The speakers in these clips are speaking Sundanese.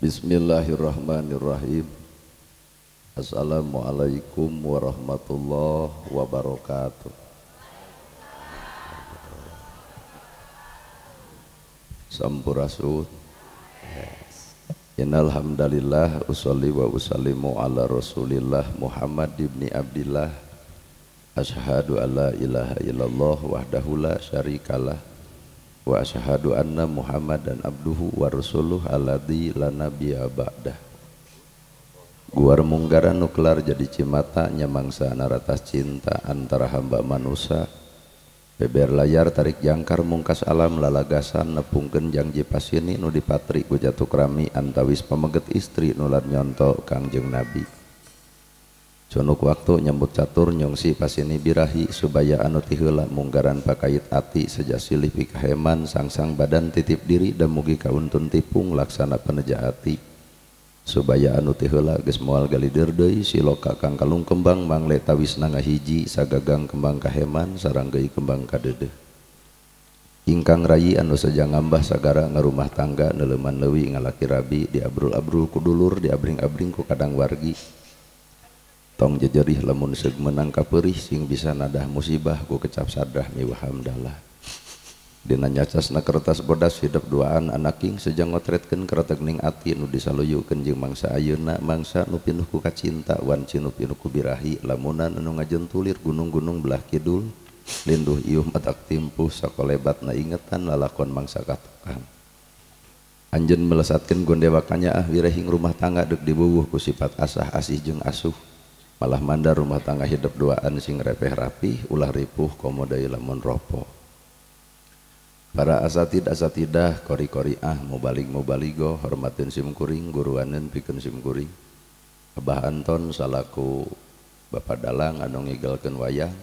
Bismillahirrahmanirrahim. Assalamualaikum warahmatullahi wabarakatuh. Sampurasun. Innal hamdalillah usolli wa usallimu ala Rasulillah Muhammad ibni Abdillah. Asyhadu alla ilaha illallah wahdahu la syarikalah wa asyhadu anna Muhammadan abduhu wa rasuluh alladzi la nabiyya ba'dah. Guar munggaran nuklar jadi cimata nyamangsa naratas cinta antara hamba manusa. Beber layar tarik jangkar mungkas alam lalagasan nepungkeun jangji pasini nu dipatri ku jatuh krami antawis pameget istri nular nyonto Kangjeng Nabi. Cunuk waktu nyambut catur nyongsi pasini birahi subaya anu tiheula munggaran pakait ati seja silih pikaheman sangsang badan titip diri dan mugi kauntun tipung laksana peneja ati subaya anu tiheula geus moal galider deui siloka kang kalung kembang mangle tawisna ngahiji sagagang kembang kaheman sareng deui kembang kadeudeuh ingkang rayi anu seja ngambah sagara ngarumah tangga neuleuman leuwi ngalaki rabi diabrul-abrul ku dulur diabring-abring ku kadang wargi tong jejerih lamun seug menang kapeurih sing bisa nadah musibah ku kecap sadrah miwah hamdalah dina nyacasna kertas bodas hidup duaan anaking sejang ngotretkeun keretegning ati nu disaluyukeun jeung mangsa ayeuna mangsa nu pinuh ku kacinta wanci nu pinuh ku birahi lamunan anu ngajentulir gunung-gunung belah kidul linduh iuh matak timpuh sakolebatna ingetan lalakon mangsa katukang anjeun melesatkeun gondewa kanyaah wirehing rumah tangga deuk dibuwuh ku sifat asah asih jeung asuh malah mandar rumah tangga hidup duaan sing repeh rapih ulah ripuh komo deui lamun ropo. Para asatid asatidah kori koriah mubalig mubaligo hormatin sim kuring guruaneun pikeun sim kuring Abah Anton salaku Bapak Dalang anu ngigelkeun wayang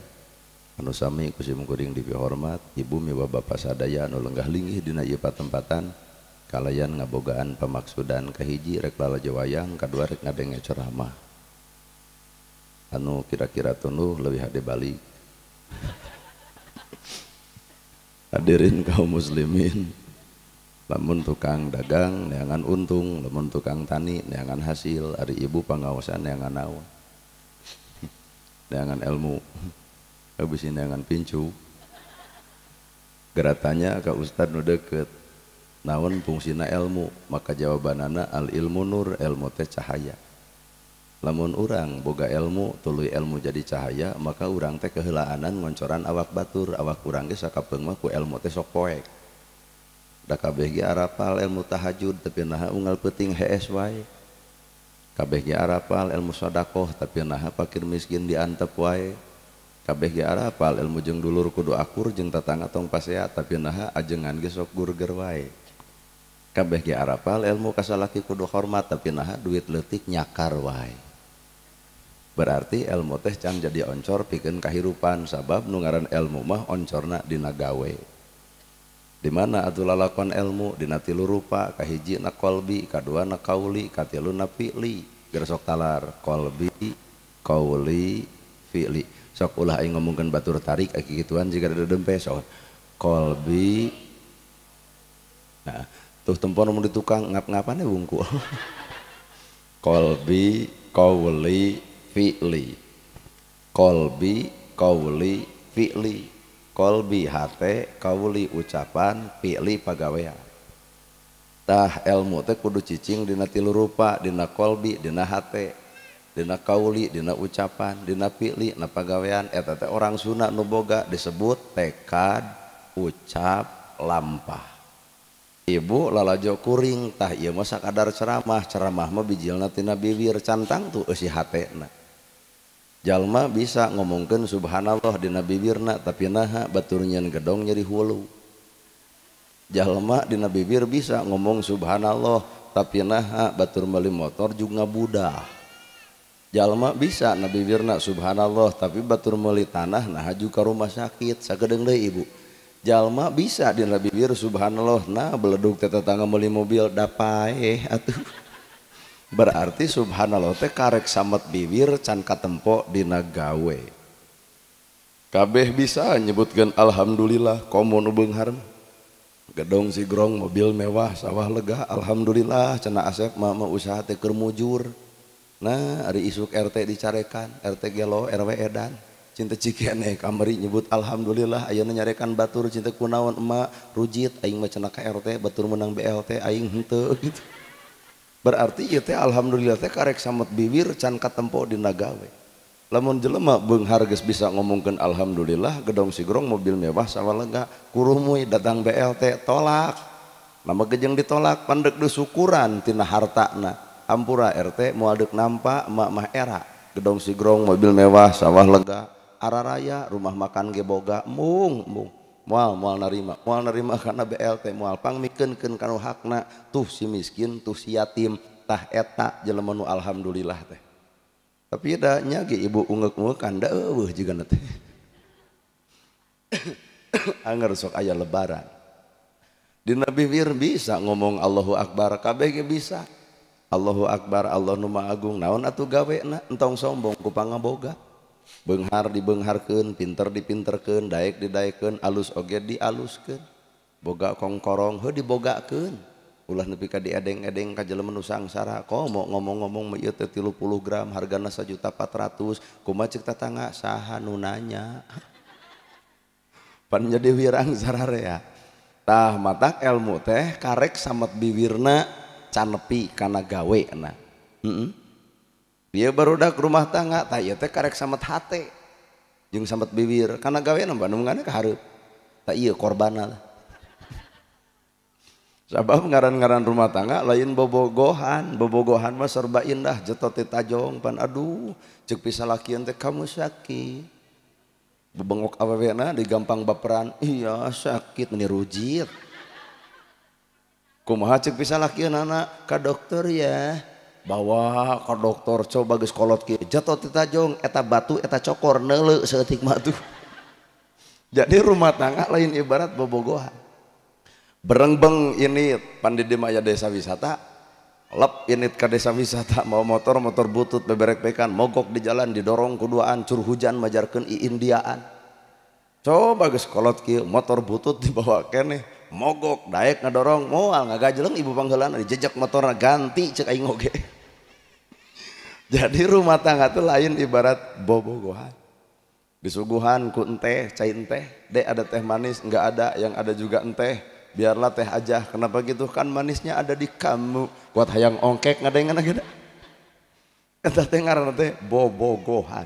anu sami ku sim kuring dipihormat ibu miwa bapa sadaya anu lenggah linggih dina ieu patempatan kalayan ngabogaan pamaksudan kahiji rek lalajo wayang kadua rek ngadenge ceramah anu kira-kira tunduh leuwih hade balik. Hadirin kaum muslimin, lamun tukang dagang neangan untung, lamun tukang tani neangan hasil, ari ibu pangaosan neangan naon, neangan ilmu, habis neangan pincu. Geratanya ka ustad nu deukeut, naon fungsina ilmu? Maka jawabanana al ilmu nur, ilmu teh cahaya. Lamun urang boga ilmu tuluy ilmu jadi cahaya maka urang teh keheulaanan ngoncoran awak batur awak urang ge sakapeung mah ku ilmu teh sok poek da kabeh ge arapal ilmu tahajud tapi naha unggal peuting hees wae kabeh ge arapal ilmu sedekah tapi naha fakir miskin diantep wae kabeh ge arapal ilmu jeung dulur kudu akur jeung tatangga tong pasea tapi naha ajengan ge sok gurger wae kabeh ge arapal ilmu kasalaki kudu hormat tapi naha duit leutik nyakar wae. Berarti ilmu teh can jadi oncor pikeun kahirupan sabab nu ngaran ilmu mah oncorna dina gawe. Di mana atuh lalakon ilmu dina tilu rupa, kahiji na qalbi, kadua na kauli, katilu na fi'li. Gersok talar qalbi, kauli, fi'li. Sok ulah aing ngomongkeun batur tarik aki kituan jiga dedempe sok. Qalbi. Nah, tuh tempon mun di tukang ngap-ngapane wungkul. Qalbi, kauli, fi'li. Kolbi, kauli, fi'li. Kolbi hate, kauli ucapan, fi'li pagawean. Tah ilmu teh kudu cicing dina tilu rupa, dina kolbi, dina hate, dina kauli, dina ucapan, dina fi'li, na pagawean. Eta teh orang Sunda nu boga disebut tekad, ucap, lampah. Ibu lalajo kuring tah ieu mah sakadar ceramah, ceramah mah bijilna tina bibir cantang tuh eusi hatena. Jalma bisa ngomongkeun subhanallah dina bibirna tapi naha batur nyeun gedong nyeri hulu. Jalma dina bibir bisa ngomong subhanallah tapi naha batur meuli motor juga ngabudah. Jalma bisa na bibirna subhanallah tapi batur meuli tanah naha juga rumah sakit sakedeung deui ibu. Jalma bisa dina bibir subhanallah nah beledug teh tetangga meuli mobil da paeh atuh. Berarti subhanallah teh karek samet bibir can katempo dina gawe. Kabeh bisa nyebutkeun alhamdulillah komo nu beunghar. Gedong sigrong mobil mewah sawah lega alhamdulillah cenah Asep mah usaha teh keur mujur. Nah ari isuk RT dicarekan, RT gelo, RW edan. Cinta cikene kamari nyebut alhamdulillah ayeuna nyarekan batur cinta kunaon emak rujit aing mah cenah ka RT batur menang BLT aing henteu gitu. Berarti ieu teh alhamdulillah teh karek samet bibir can katempo dina gawe. Lamun jelema beunghar geus bisa ngomongkeun alhamdulillah gedong sigrong mobil mewah sawah lega kurumuy datang BLT tolak. Nama gejeng ditolak pandek syukuran tina hartana. Hampura RT moal deuk nampa emak mah era. Gedong sigrong mobil mewah sawah lega araraya rumah makan ge boga mung mung moal moal narima karena BLT moal pangmikeunkeun kanu hakna tuh si miskin tuh si yatim tah eta jelema nu alhamdulillah teh. Tapi da nya ge ibu ungeuk-ungeuk da eueuh jigana teh. Anger sok aya lebaran. Dina bibir bisa ngomong Allahu Akbar kabeh ge bisa. Allahu Akbar Allah nu Maha Agung naon atuh gawena entong sombong ku pangaboga. Beunghar dibeungharkeun, pinter dipinterkeun, daek didaekeun, alus oge dialuskeun. Boga kongkorong heuh dibogakeun. Ulah nepi ka diedeng-edeng ka jelema nu sangsara. Komo ngomong-ngomong mah ieu teh 30 gram hargana 1.400.000 kumaha ceuk tatangga saha nu nanya. Pan jadi wirang sararea. Tah matak ilmu teh karek samet biwirna canepi kana gawena. Dia barudak rumah tangga tah ieu teh karek samet hate jeung samet bibir kana gawena bandunganna ka hareup. Tah ieu korbanna. Sabab ngaran-ngaran rumah tangga lain bobogohan, bobogohan mah serba indah jetot ti tajong pan aduh ceuk pisalakian teh kamu sakit. Bebengok awewena digampang baperan, iya sakit meni rujit. Kumaha ceuk pisalakianana ka dokter ya. Bawa ka dokter coba geus kolot kieu jetot ti tajong eta batu eta cokor neuleu saeutik mah tuh. Jadi rumah tangga lain ibarat bobogohan. Berengbeng ini pandidi maya desa wisata lep ini ke desa wisata mau motor motor butut beberek pekan mogok di jalan didorong kuduaan cur hujan majarkeun i Indiaan coba geus kolot kieu motor butut dibawa keneh mogok daek ngadorong moal ngagajeleng ibu pangheulana dijejak motorna ganti cek aing oge. Jadi rumah tangga tuh lain ibarat bobogohan. Disuguhan ku enteh cai enteh dek ada teh manis enggak ada yang ada juga enteh biarlah teh aja kenapa gitu kan manisnya ada di kamu kuat hayang ongkek ngadengan gitu eta teh ngaranna teh bobogohan.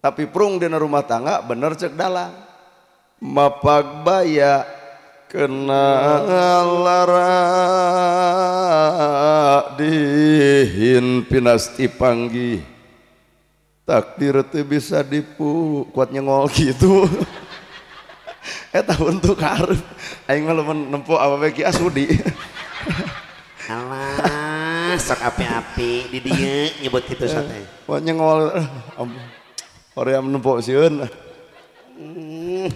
Tapi prung dina rumah tangga bener cek dalang mapag baya kena lara dihin pinasti panggih takdir teu bisa dipu kuat nyengol gitu. Eta untuk hareup aing mah lamun nempo awewe ki asudi. Alah sok api-api di dieu nyebut kitu sate. Wah nyengol hoream nempo sieun.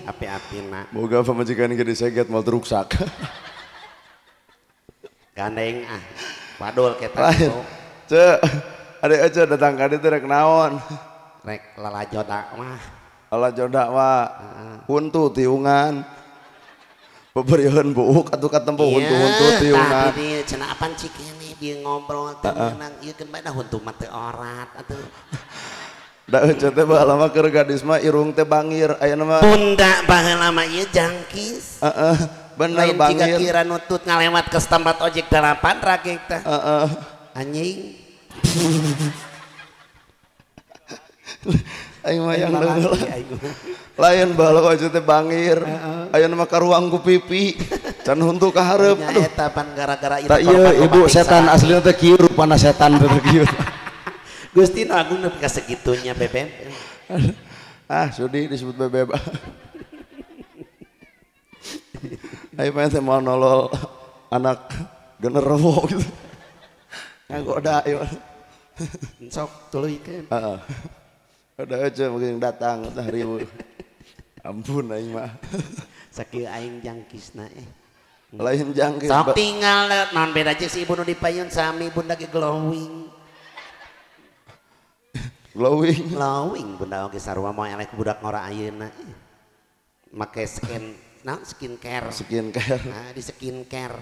Api-api na. Boga pamajikan ge diseget moal teruksak. Gandeng ah. Wadul kita. Ceu, ade aja datang ka dieu teh rek naon? Rek lalajo dakwah. Lalajo dakwah. Huntu tiungan. Beberian buuk atuh katempo huntu-huntu tiungan. Tah di cenah apan cikene bieu ngobrol teh meunang ieu keun bae da huntu mah teu orat atuh. Da eueuh teh baheula mah keur gadis mah irung teh bangir ayeuna mah. Bunda baheula mah ieu jangkis. Heeh, bener bangir. Lain jiga kira nutut ngalewat ke tempat ojek 8 ragek teh. Heeh. Anjing. Aing mah yang lain baheula aja teh bangir. Ayeuna mah karuang ku pipi. Can huntu ka hareup. Aduh eta pan gara-gara ieu. Tah ieu ibu setan aslina teh kieu rupana setan teh kieu. Gusti nu agung nepi ka segitunya bebeb. Ah sudi disebut bebeb. Ayo pengen teh mau nolol anak genderuwo gitu. Ngagoda ieu. Sok tuluykeun. Heeh. Udah aja mungkin datang tah ribu. Ampun aing mah. Sakieu aing jangkisna eh. Lain jangkis. Sok tinggal naon beda jeung si ibu nu dipayun sami bunda ge glowing. Glowing. Glowing bunda oge sarua moal eleh budak ngora ayeuna. Make scan naon skincare. Skincare. Nah, di skincare.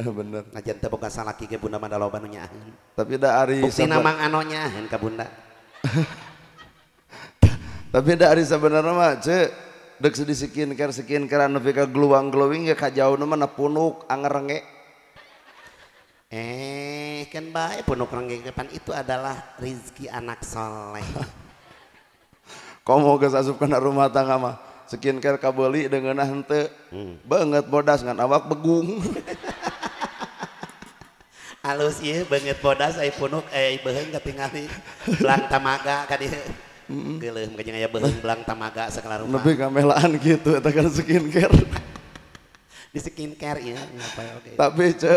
Bener. Najan teu boga salaki ge bunda mah da loba nu nyaaheun. Tapi da ari buktina mang ano nyaaheun ka bunda. Tapi da ari sabenerna mah ce deuk di skincare skincare anu nepi ka gluang glowing ge kajauna mah na punuk angerenge. Kan bae punuk rengge pan itu adalah rizki anak soleh. Komo geus asup kana rumah tangga mah skincare kabeuli deungeunah henteu. Beungeut bodas ngan awak begung. Alus ieu beungeut bodas ai punuk beuheung katingali belang tamaga ka dieu. Geuleuh mah jeung aya beuheung belang tamaga sagala rupa. Nepi ka melaan kitu eta kan skincare. Di skincare ieu ngapa oge. Tapi ce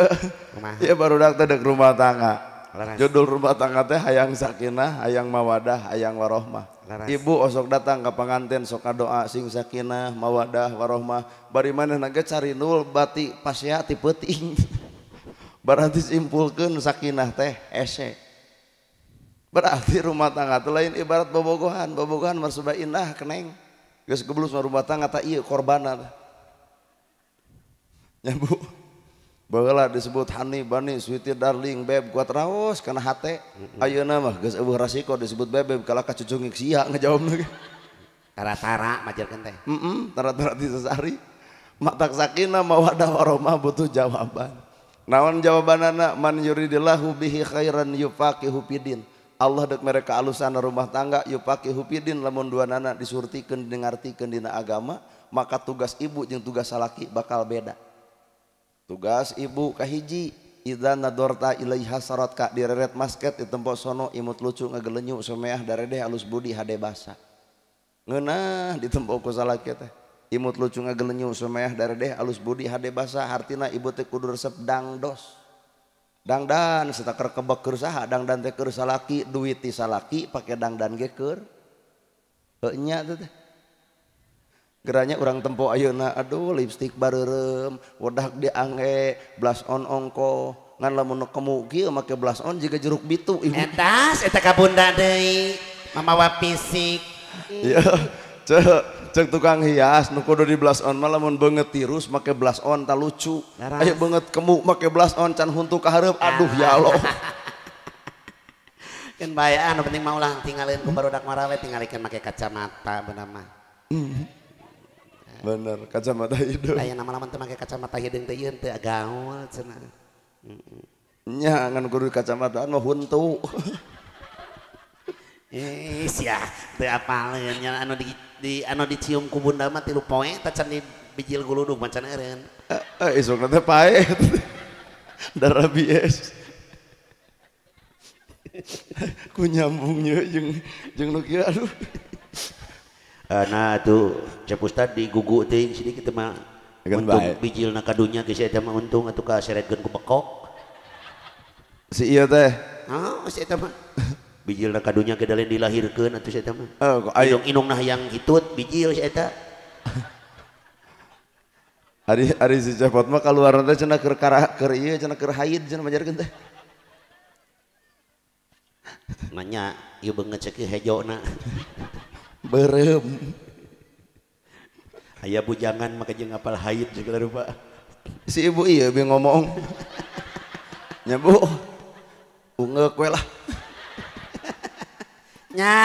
ieu barudak teh deuk rumah tangga. Laras. Judul rumah tangga teh hayang sakinah, hayang mawadah, hayang warohmah. Laras. Ibu osok datang ka panganten sok doa sing sakinah, mawadah, warohmah. Bari manehna ge carinul bati pasea ti peuting. Berarti simpulkeun sakinah teh ese. Berarti rumah tangga teh lain ibarat bobogohan, bobogohan mah serba indah keneng. Geus geblus mah rumah tangga tah ieu korbanna teh. Nya Bu. Baheula disebut honey, bunny, sweetie, darling, babe, kuat raos kana hate. Ayeuna mah geus eueuh rasiko disebut beb kalah ka cucungik sia ngajawabna ge. Tara-tara majarkeun teh. Heeh, tara-tara ti sesari. Matak sakinah mawadah warahmah butuh jawaban. Naon jawabanana man yuridillahu bihi khairan yufaqihu fidin. Allah deuk mere kaalusan rumah tangga yufaqihu fidin lamun duanana disurtikeun dengartikeun dina agama, maka tugas ibu jeung tugas salaki bakal beda. Tugas ibu kahiji idza nadorta ilaiha saratka direret masket ditempo sono imut lucu ngagelenyu someah daredeh alus budi hade basa. Ngeunah ditempo ku salaki teh. Imut lucu ngagelenyu someah daredeh alus budi hade basa hartina ibu teh kudu resep dangdos. Dangdan setaker kebek keur saha dangdan teh keur salaki duit ti salaki pake dangdan ge keur. Heuh nya teh. Geranya orang tempo ayeuna aduh lipstik bareureum wedak diangge blush on ongko ngan lamun kemu kieu make blush on jiga jeruk bitu ibu. Etas eta ka bunda deui mamawa fisik. Ieu cek tukang hias nu kudu di blush on mah lamun beungeut tirus make blush on ta lucu. Aya beungeut kemu make blush on can huntu ka hareup aduh ya Allah. Kan bae anu penting mah ulah tinggalin ku barudak marawe tingalikeun make kacamata bener mah. Bener, kacamata hidung. Aya nama-nama teu make kacamata hidung teh ieu teu gaul cenah. Nya ngan kudu kacamataan mah huntu. Ih sia teu apaleun nya anu di anu dicium ku bunda mah 3 poe teh can dibijil guludug mah can eureun. Isukna teh pae. Darah bies. Ku nyambungnya jeung jeung nu kieu aduh. Nah tuh cep ustad di gugu teuing sedikit mah untung bijilna ka dunya geus eta mah untung atuh kaseretkeun ku bekok si ieu teh. Oh si eta mah bijilna ka dunya ge lain dilahirkeun atuh si eta mah. Inung-inungna hayang hitut bijil si eta. Ari ari si cepot mah kaluarna teh cenah keur keur ieu cenah keur haid cenah majarkeun teh. Manya ieu beungeut cek hejona. Berem aya bujangan maka jeung apal haid segala rupa si ibu iya bi ngomong nya bu ungeuk we lah nya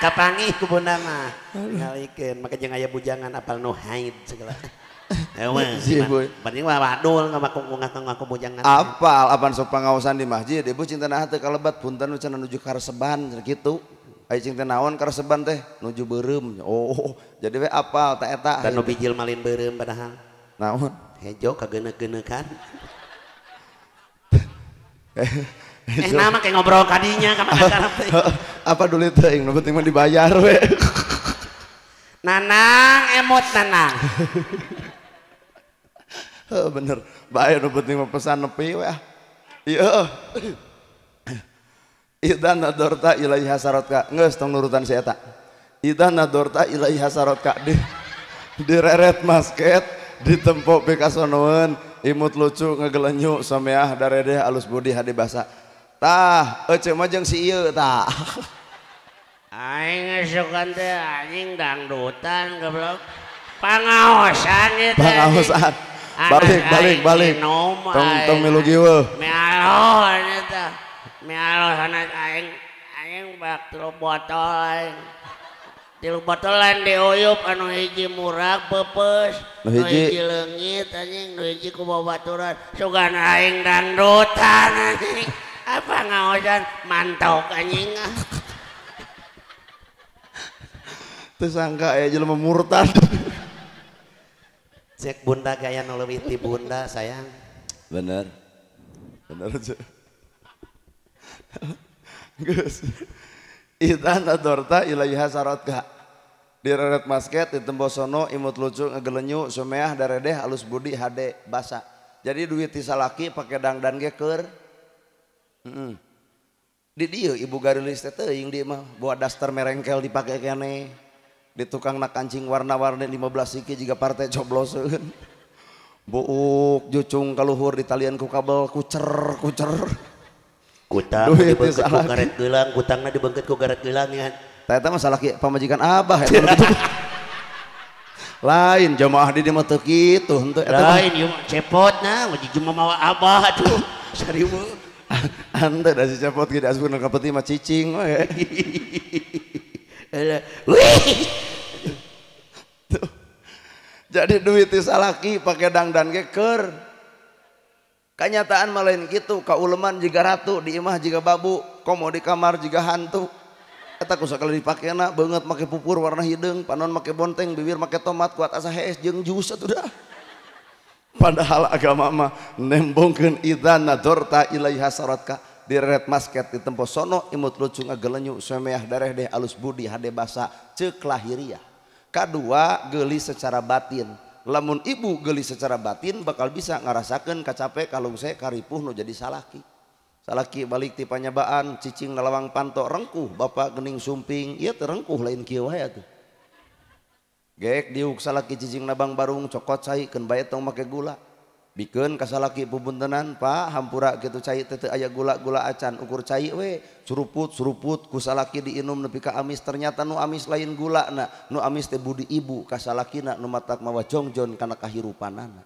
kapanggih ku bunda mah ngalikeun maka jeung aya bujangan apal nu haid segala si ibu penting mah wadul ngaku bujangan apal apan sok pangaosan di masjid ibu cinta nah teu kalebat punten cenah nuju kareseban kitu. Ayo cing teh naon kareseban teh nuju beureum. Oh, jadi we apal ta eta. Dan nu bijil malin beureum padahal. Naon? Hejo kageuneuh-geuneukan. Nama kayak ngobrol kadinya ka mana teh. Apa dulu teuing nu penting mah dibayar we. Nanang emot nanang. Heuh bener. Bae nu penting mah pesan nepi we ah. Ieu. Idza nadorta ilaiha saratka geus tong nurutan si eta. Idza nadorta ilaiha saratka di direret masket ditempo pikasonoeun imut lucu ngegelenyu someah daredeh alus budi hade basa. Tah ece mah jeung si ieu tah. Aing sugan teh anjing dangdutan goblok. Pangaosan eta. Pangaosan. Balik balik balik. Tong tong milu giweuh. Mialo eta. Mialo sanes aing aing bak 3 botol aing. 3 botolan diuyup anu hiji murag peupeus, nu hiji leungit anjing, nu hiji ku babaturan. Sugan aing dangdutan anjing. Apa ngaosan mantok anjing. Teu sangka aya jelema murtad. Cek bunda gaya nu leuwih ti bunda sayang. Bener. Bener cek. Geus. Idza nadorta ilaiha saratka. Direret masket ditembosono imut lucu ngegelenyu sumeah daredeh alus budi hade basa. Jadi duit ti salaki pake dangdan ge keur. Di dieu ibu garilis teh teuing di mah buat daster merengkel dipake keneh. Di tukang nak kancing warna-warni 15 siki jiga partai cobloseun. Buuk jucung kaluhur di talian ku kabel kucer kucer. Kutang dibengket ku karet gelang, kutangna dibengket ku karet gelang ya. Tah eta mah salaki pamajikan abah eta gitu. Lain jamaah di dieu mah teu kitu henteu eta. Lain ieu mah cepotna cuma mawa abah atuh. Seribu. Henteu da si cepot ge diasupkeun ka peti mah cicing we. Wih. Jadi duit salaki pake dangdan ge keur. Kanyataan mah lain kitu, kauleman jiga ratu, di imah jiga babu, komo di kamar jiga hantu. Eta ku sakali dipakena beungeut make pupur warna hideung, panon make bonteng, bibir make tomat, kuat asa hees jeung jus atuh dah. Padahal agama mah nembongkeun idza nadorta ilaiha saratka. Direret masket ditempo sono imut lucu ngagelenyu sumeah dareh deh alus budi hade basa ceuk lahiriah. Kadua geulis secara batin. Lamun ibu geulis secara batin bakal bisa ngarasakeun kacape kalungse karipuh nu jadi salaki. Salaki balik ti panyabaan cicing nalawang panto rengkuh bapak geuning sumping ieu teh rengkuh lain kieu wae atuh. Geek diuk salaki cicing nabang barung cokot cai keun bae tong make gula. Bikeun ka salaki pubuntenan pak hampura kitu cai teh teu aya gula-gula acan ukur cai we suruput-suruput ku salaki diinum nepi ka amis ternyata nu amis lain gulana nu amis teh budi ibu ka salakina nu matak mawa jongjon kana kahirupanana.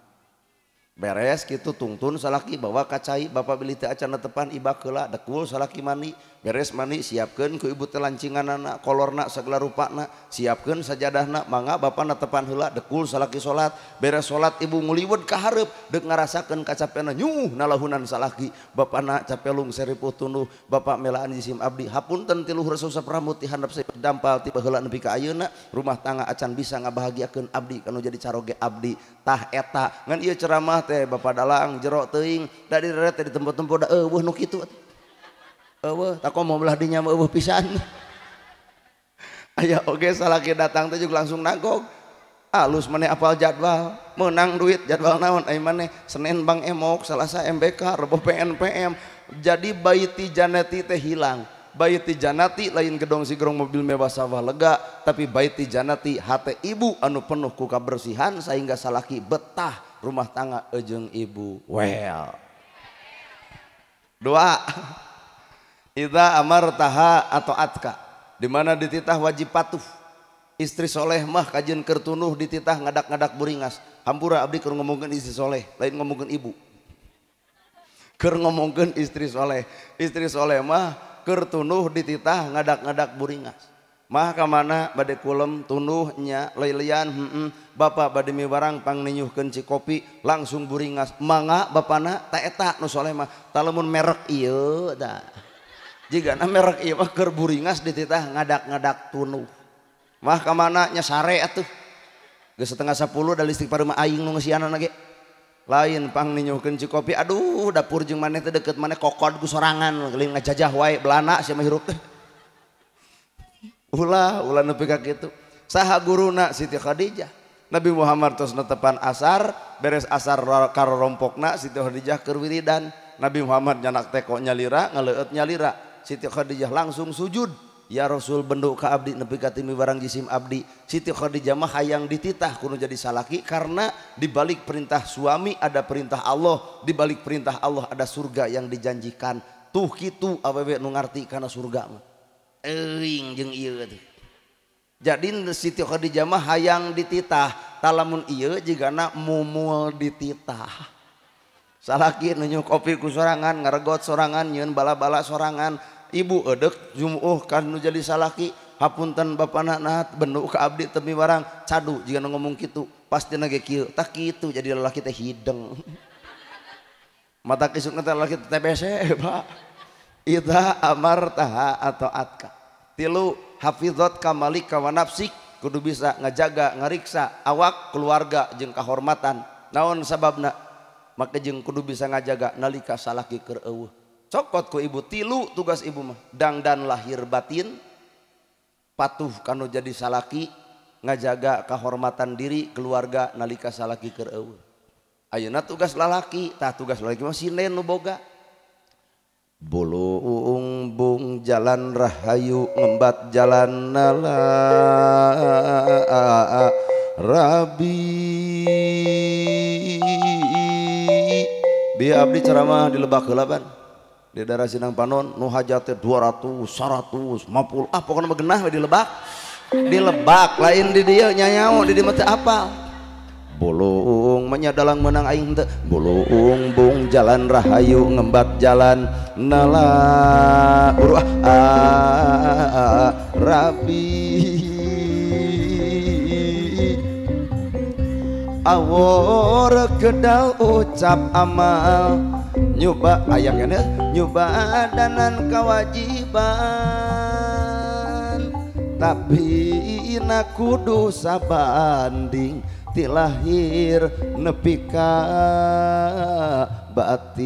Beres kitu tungtun salaki bawa ka cai bapak bilih teu acan netepan ibak heula dekul salaki mandi beres mandi siapkeun ku ibu teh lancinganana kolorna sagala rupana siapkeun sajadahna mangga bapak netepan heula dekul salaki salat beres salat ibu nguliwet ka hareup deuk ngarasakeun kacapena nyuh nalahunan salaki bapana capelung seripuh tunduh bapak melaan jisim abdi hapunten ti luhur sausap rambut ti handap dampal ti baheula nepi ka ayeuna rumah tangga acan bisa ngabahagiakeun abdi kanu jadi caroge abdi tah eta ngan ieu ceramah teh bapak dalang jero teuing da direret teh ditempo-tempo da eueuh nu kitu eueuh tak komo belah dinya mah eueuh pisan. Aya oge salaki datang teh juga langsung nagog alus maneh apal jadwal meunang duit jadwal naon ai maneh Senin Bank Emok Selasa MBK Rebo PNPM. Jadi baiti janati teh hilang. Baiti janati lain gedong sigrong mobil mewah sawah lega tapi baiti janati hate ibu anu penuh ku kabersihan sehingga salaki betah rumah tangga ejeng ibu. Well doa idza amartaha atau atka dimana dititah wajib patuh. Istri soleh mah kajian kertunuh dititah ngadak-ngadak buringas. Hampura abdi keur ngomongkeun istri soleh lain ngomongkeun ibu, keur ngomongkeun istri soleh. Istri soleh mah kertunuh dititah ngadak-ngadak buringas. Mah kamana bade kulem tunuh nya leilian bapak bade miwarang pangninyuhkeun cikopi langsung buringas mangga bapana ta eta nu soleh mah talamun merek ieu da jigana merek ieu mah keur buringas dititah ngadak-ngadak tunuh. Mah kamana nya sare atuh geus 9:30 da listrik pareuh aing nu ngeusianana ge lain pangninyuhkeun cikopi aduh dapur jeung maneh teh deukeut maneh kokod ku sorangan geuling ngajajah wae belana sia mah hirup teh. Ulah ulah nepi ka kitu. Saha guruna Siti Khadijah. Nabi Muhammad tos netepan asar beres asar karorompokna Siti Khadijah keur wiridan. Nabi Muhammad nyanak teko nyalira ngaleueut nyalira. Siti Khadijah langsung sujud. Ya Rasul benduk ka abdi nepi ka timi barang jisim abdi. Siti Khadijah mah hayang dititah kudu jadi salaki karena dibalik perintah suami ada perintah Allah, dibalik perintah Allah ada surga yang dijanjikan. Tuh kitu awewe nu ngarti kana surga mah. Euing jeung ieu teh. Jadi Siti Khadijah mah hayang dititah Talamun ieu jigana mumul dititah. Salaki nunjuk kopi ku sorangan, ngaregot sorangan, nyieun bala-bala sorangan. Ibu edek jumuh kan nu jadi salaki, hapunten bapana nah benuk ka abdi teu miwarang, cadu jigana ngomong kitu, pastina ge kieu. Tah kitu jadi lalaki teh hideng. Mata kisukna teh lalaki teh TBC, Pak. Idza amartaha atau atka. Tilu hafizat kamalika wa nafsik, kudu bisa ngajaga ngariksa awak keluarga jeung kahormatan. Naon sababna? Maka jeung kudu bisa ngajaga nalika salaki keur eueuh. Cokot ku ibu tilu tugas ibu mah, dangdan lahir batin, patuh kanu jadi salaki, ngajaga kahormatan diri keluarga nalika salaki keur eueuh. Ayeuna tugas lalaki, tah tugas lalaki mah sinden nu boga. Bulung bung jalan rahayu ngembat jalan nala rabi. Bi abdi ceramah di Lebak heula ban. Di daerah Sinang Panon nu hajat teh 200, 150, ah pokona mah genah we di Lebak. Di Lebak lain di dieu nyanyao di dieu mah teu apal. Bulung menyadalang menang aing teu. Bulung bung jalan rahayu ngembat jalan nala buru ah rabi. Awor kedal ucap amal nyoba ayang keneh nyoba danan kewajiban, tapi na kudu sabanding ti lahir nepi ka batin.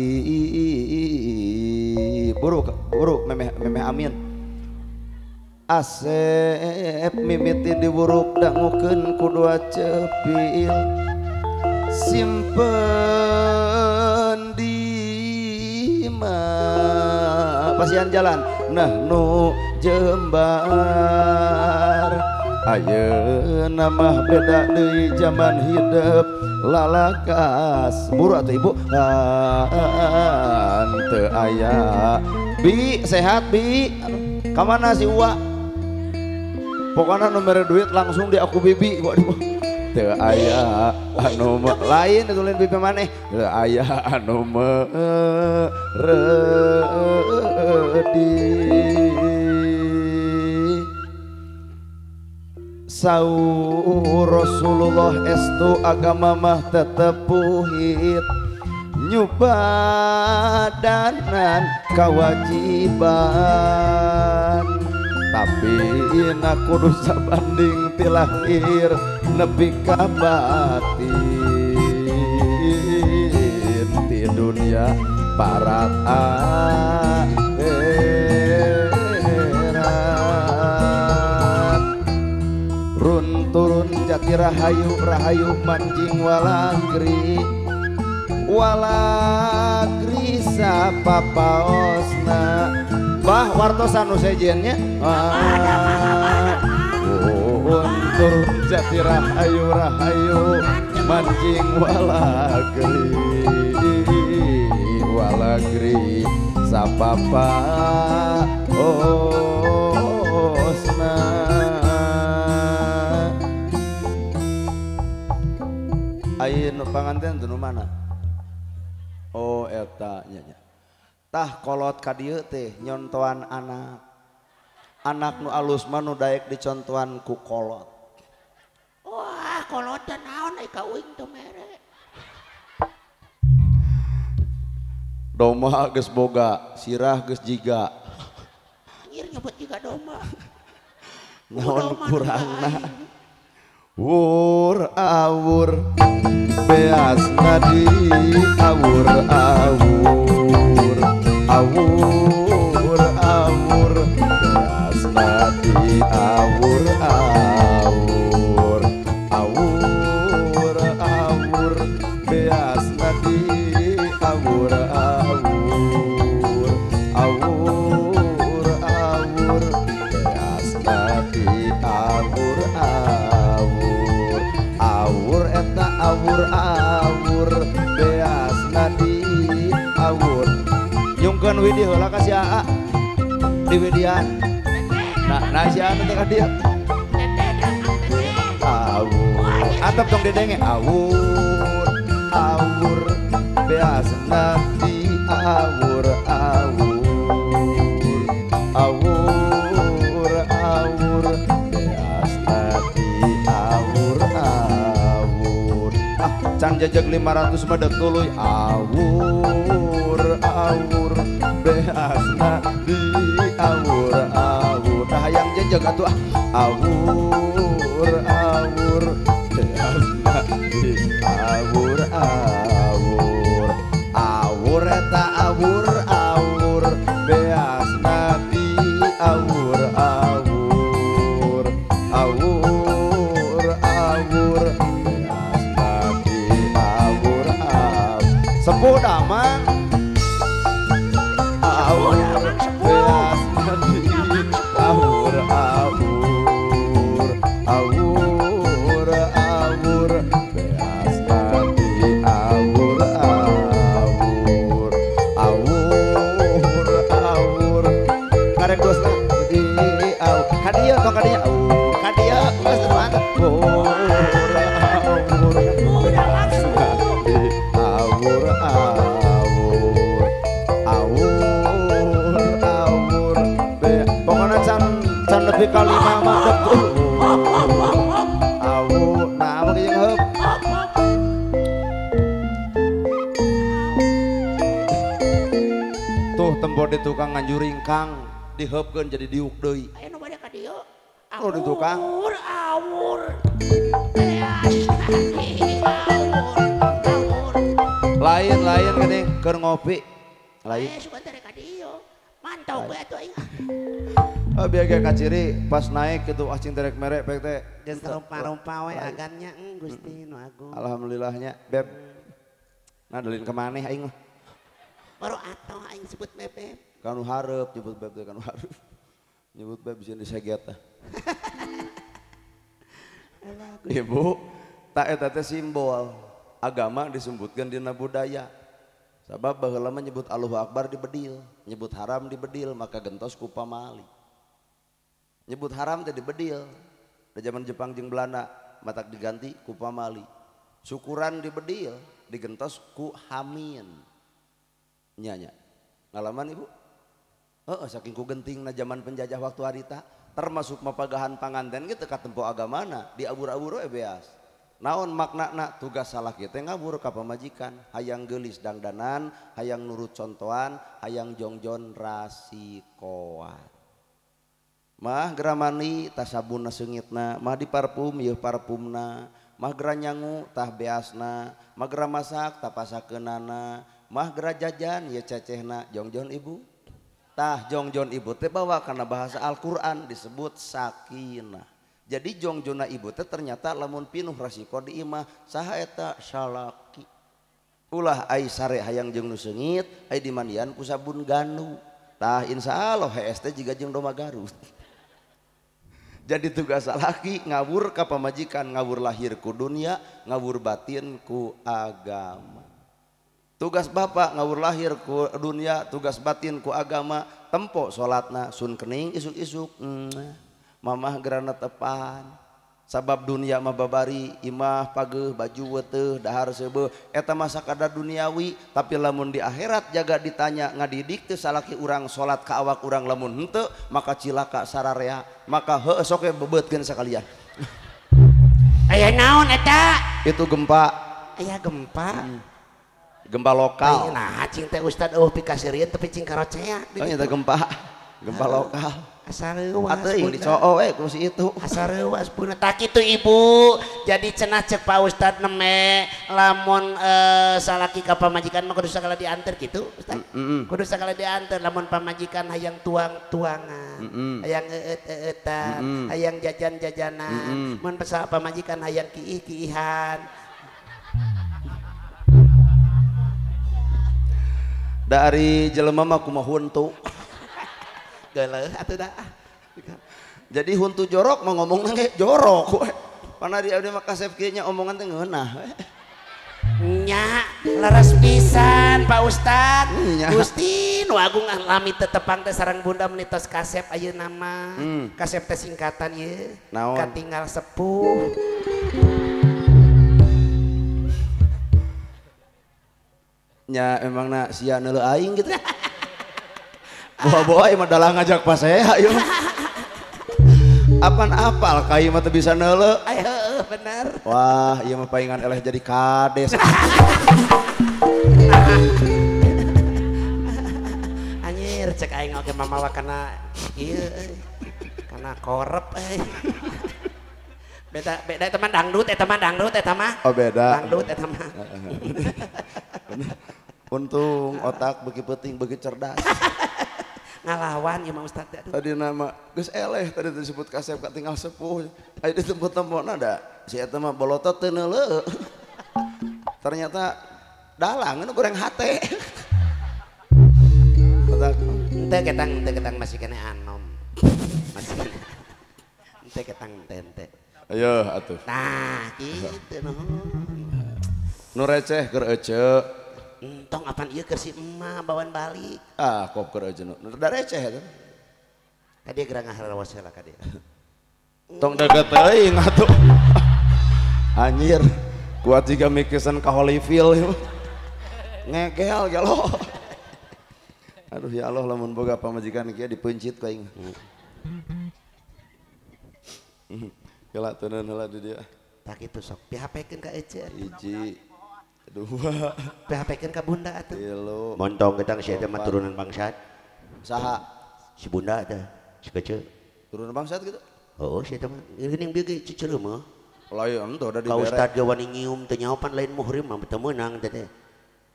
Buru buru memeh memeh amin. Asep mimiti diwuruk dangukeun ku dua cepil, simpen di ma pasian jalan nah nu jembar. Ayeuna mah beda deui zaman hidup lalakas. Buru atuh ibu teu aya. Bi sehat bi, ka mana si Uwa? Pokoknya nomor duit langsung di aku bibi. Waduh, teu aya anu lain itu lain bibi maneh. Teu aya anu meredi. Saur Rasulullah estu agama mah tetep puhit, nyubadanan kewajiban, tapi na kudu sabanding ti lahir nepi ka batin. Ti dunia parat akhirat run turun jati rahayu rahayu manjing walagri walagri sapapaosna. Bah wartosan nu sejennya. Turun jati rahayu rahayu manjing walagri walagri sapapaosna. Ayeuna panganten teu nu mana? Oh eta nya nya. Tah kolot ka dieu teh nyontoan anak. Anak nu alus mah nu daek dicontohan ku kolot. Wah, kolot teh naon ai ka uing teu mere. Domba geus boga, sirah geus jiga. Anjir nyebut jiga domba. Naon kurangna? Wur awur beas nadi awur awur awur awur beas nadi awur awur awur awur beas nadi awur awur awur awur beas nadi awur awur awur eta awur awur beas nadi awur. Nyungkeun widi heula ka si Aa di widian. Nah, nah si Aa teh ka dieu. Awur. Atap tong dedenge awur awur beasna di awur awur awur awur beasna di awur awur. Ah can jejeg 500 mah deuk tuluy awur awur beasna di awur awur. Tah hayang jejeg atuh ah awur awur beasna di awur awur awur eta awur awur beasna di awur awur awur awur beasna di awur awur. Sepuh damang awur beasna di awur awur awur awur beasna di awur awur awur awur. Karek dos lah di aw kadieu tong kadieu awur kadieu geus teu mantep awur awur beasna di awur awur awur awur be pokona can can lebih ka lima mah deuk awur. Nah apa jeung heup tuh tempo di tukang nganjuring kang diheupkeun jadi diuk deui. Aya nu bade ka dieu. Oh di tukang awur awur beasna di awur awur. Lain lain geuning keur ngopi lain. Sugan teh ka dieu. Mantau we atuh aing. Oh biar ge kaciri pas naik gitu acing terek merek pek teh. Geus rupa-rupa we agannya Gusti nu agung. Alhamdulillahnya beb. Nah delin ka maneh aing mah. Baru atoh aing sebut beb. Kanu hareup nyebut beb teh kanu hareup. Nyebut beb bisa diseget tah. Ibu, tak eta teh simbol agama disebutkeun dina budaya. Sabab baheula mah nyebut Allahu Akbar dibedil, nyebut haram dibedil, maka gentos ku pamali. Nyebut haram teh dibedil. Di zaman Jepang jeung Belanda matak diganti ku pamali. Syukuran dibedil, digentos ku hamin. Nya nya. Ngalaman ibu? Heeh, saking ku gentingna zaman penjajah waktu harita, termasuk mapagahan panganten ge teu katempo agamana, diabur-abur we beas. Naon maknana tugas salah kita ngabur ka pamajikan, hayang geulis dangdanan, hayang nurut contohan, hayang jongjon rasikoan. Mah geramani tah sabunna seungitna, mah diparfum yeuh parfumna, mah gera nyangu tah beasna, mah gera masak tah pasakeunana, mah gera jajan yeuh cecehna, jongjon ibu. Tah jongjon ibu teh bawa karena bahasa Al-Qur'an disebut sakinah. Jadi jongjona ibu teh ternyata lamun pinuh rasiko di imah saha eta salaki. Ulah ai sare hayang jeung nu seungit, ai dimandian ku sabun ganu. Tah insyaallah hees teh jiga jeung domba Garut. Jadi tugas salaki ngawur ka pamajikan, ngawur lahir ku dunia, ngawur batin ku agama. Tugas bapak ngawur lahir ku dunia, tugas batin ku agama, tempo salatna sun kening isuk-isuk. Mamah gerana tepan sabab dunia mah babari imah pageuh baju weteuh dahar seubeuh eta mah sakadar duniawi tapi lamun di akhirat jaga ditanya ngadidik teu salaki urang salat ka awak urang lamun henteu maka cilaka sararea maka heueuh sok we bebeutkeun sakalian. Aya naon eta? Itu gempa. Aya gempa. Gempa lokal. Nah cing teh ustad eueuh pikasirieun tapi cing karocea. Oh nya gempa. Gempa lokal. Asa reuas atuh dicoo we ku si itu. Asa reuas puna tak kitu ibu. Jadi cenah cek Pak Ustad neme lamun salaki ka pamajikan mah kudu sagala dianter kitu Ustad. Kudu sagala dianter lamun pamajikan hayang tuang-tuangan, hayang eueut-eueutan, hayang jajan-jajanan, mun pamajikan hayang kiih-kiihan. Dari jelema mah kumaha huntu. Geuleuh atuh dah. Jadi huntu jorok mau ngomong ge jorok we. Pana di abdi mah kasep kieu nya omongan teh ngeunah we. Nya leres pisan Pak Ustad. Gusti nu agung lami tetepang teh sareng bunda meuni tos kasep ayeuna mah. Kasep teh singkatan ieu. Katinggal sepuh. Nya emangna sia neuleuh aing gitu. Bawa-bawa ieu mah dalah ngajak pasea ieu. Apan apal ka ieu mah teu bisa neuleuh. Heueuh bener. Wah, ieu mah paingan eleh jadi kades. Anjir cek aing oge mamawa kana ieu euy. Kana korep euy. Beda beda eta mah dangdut eta mah dangdut eta mah. Oh beda. Dangdut eta mah. Untung otak beuki peuting beuki cerdas. Ngalawan ieu mah ustad aduh. Tadi nama geus eleh tadi disebut kasep katinggal sepuh. Aya ditempot-tempotna da si eta mah bolotot teu neuleuh. Ternyata dalang nu goreng hate. Otak henteu ketang masih kene anom. Masih kene. Henteu ketang henteu. Ayo atuh. Nah, kitu nuhun. Nu receh keur ece. Entong apan ieu keur si emak bawaan balik. Ah, kop keur ece nu da receh eta. Ka dieu geura ngaharawas heula ka dieu. Tong deket teuing atuh. Anjir, kuat jiga mikisan ka Holyfield. Ngegel gelo. Aduh ya Allah lamun boga pamajikan kieu dipeuncit ku aing. Heula teuneun heula di dieu. Tah kitu sok PHP-keun ka ece. Hiji, dua. PHP-keun ka bunda atuh. Tilu. Montong ketang si eta mah turunan bangsat. Saha? Si bunda teh, si kece. Turunan bangsat gitu? Heuh, si eta mah geuning bieu ge ciceureum mah. Lain tuh da dibere. Ka ustad ge wani nyium teu nyaopan lain muhrim mah teu meunang teh teh.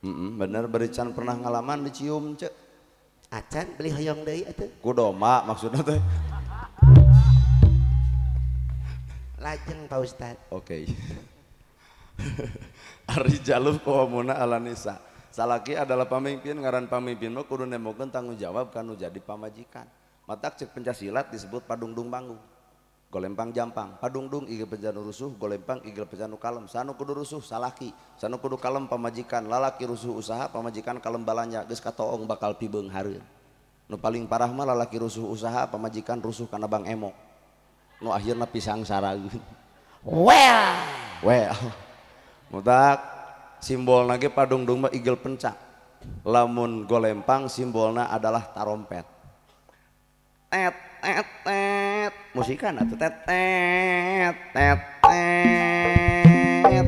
Heeh, bener bari can pernah ngalaman dicium ce. Acan beli hoyong deui atuh. Ku domba maksudna teh. Lajeng Pak Ustad. Oke. Arijaluf qawamuna 'alan nisa. Salaki adalah pamimpin, ngaran pamimpin mah kudu nembokeun tanggung jawab kanu jadi pamajikan. Matak cek pencasilat disebut padungdung panggung. Golempang jampang, padungdung igel penjanu rusuh, golempang igel penjanu kalem. Sanu kudu rusuh salaki, sanu kudu kalem pamajikan, lalaki rusuh usaha, pamajikan kalem balanja, geus katoong bakal pibeunghareun. Nu paling parah mah lalaki rusuh usaha, pamajikan rusuh kana bang emok. Nu akhirna pisang sarageun. Well. Well. Mutak simbolna ge padungdung mah igel pencak. Lamun golempang simbolna adalah tarompet. Tet tet tet. Musikan atuh tet tet tet tet.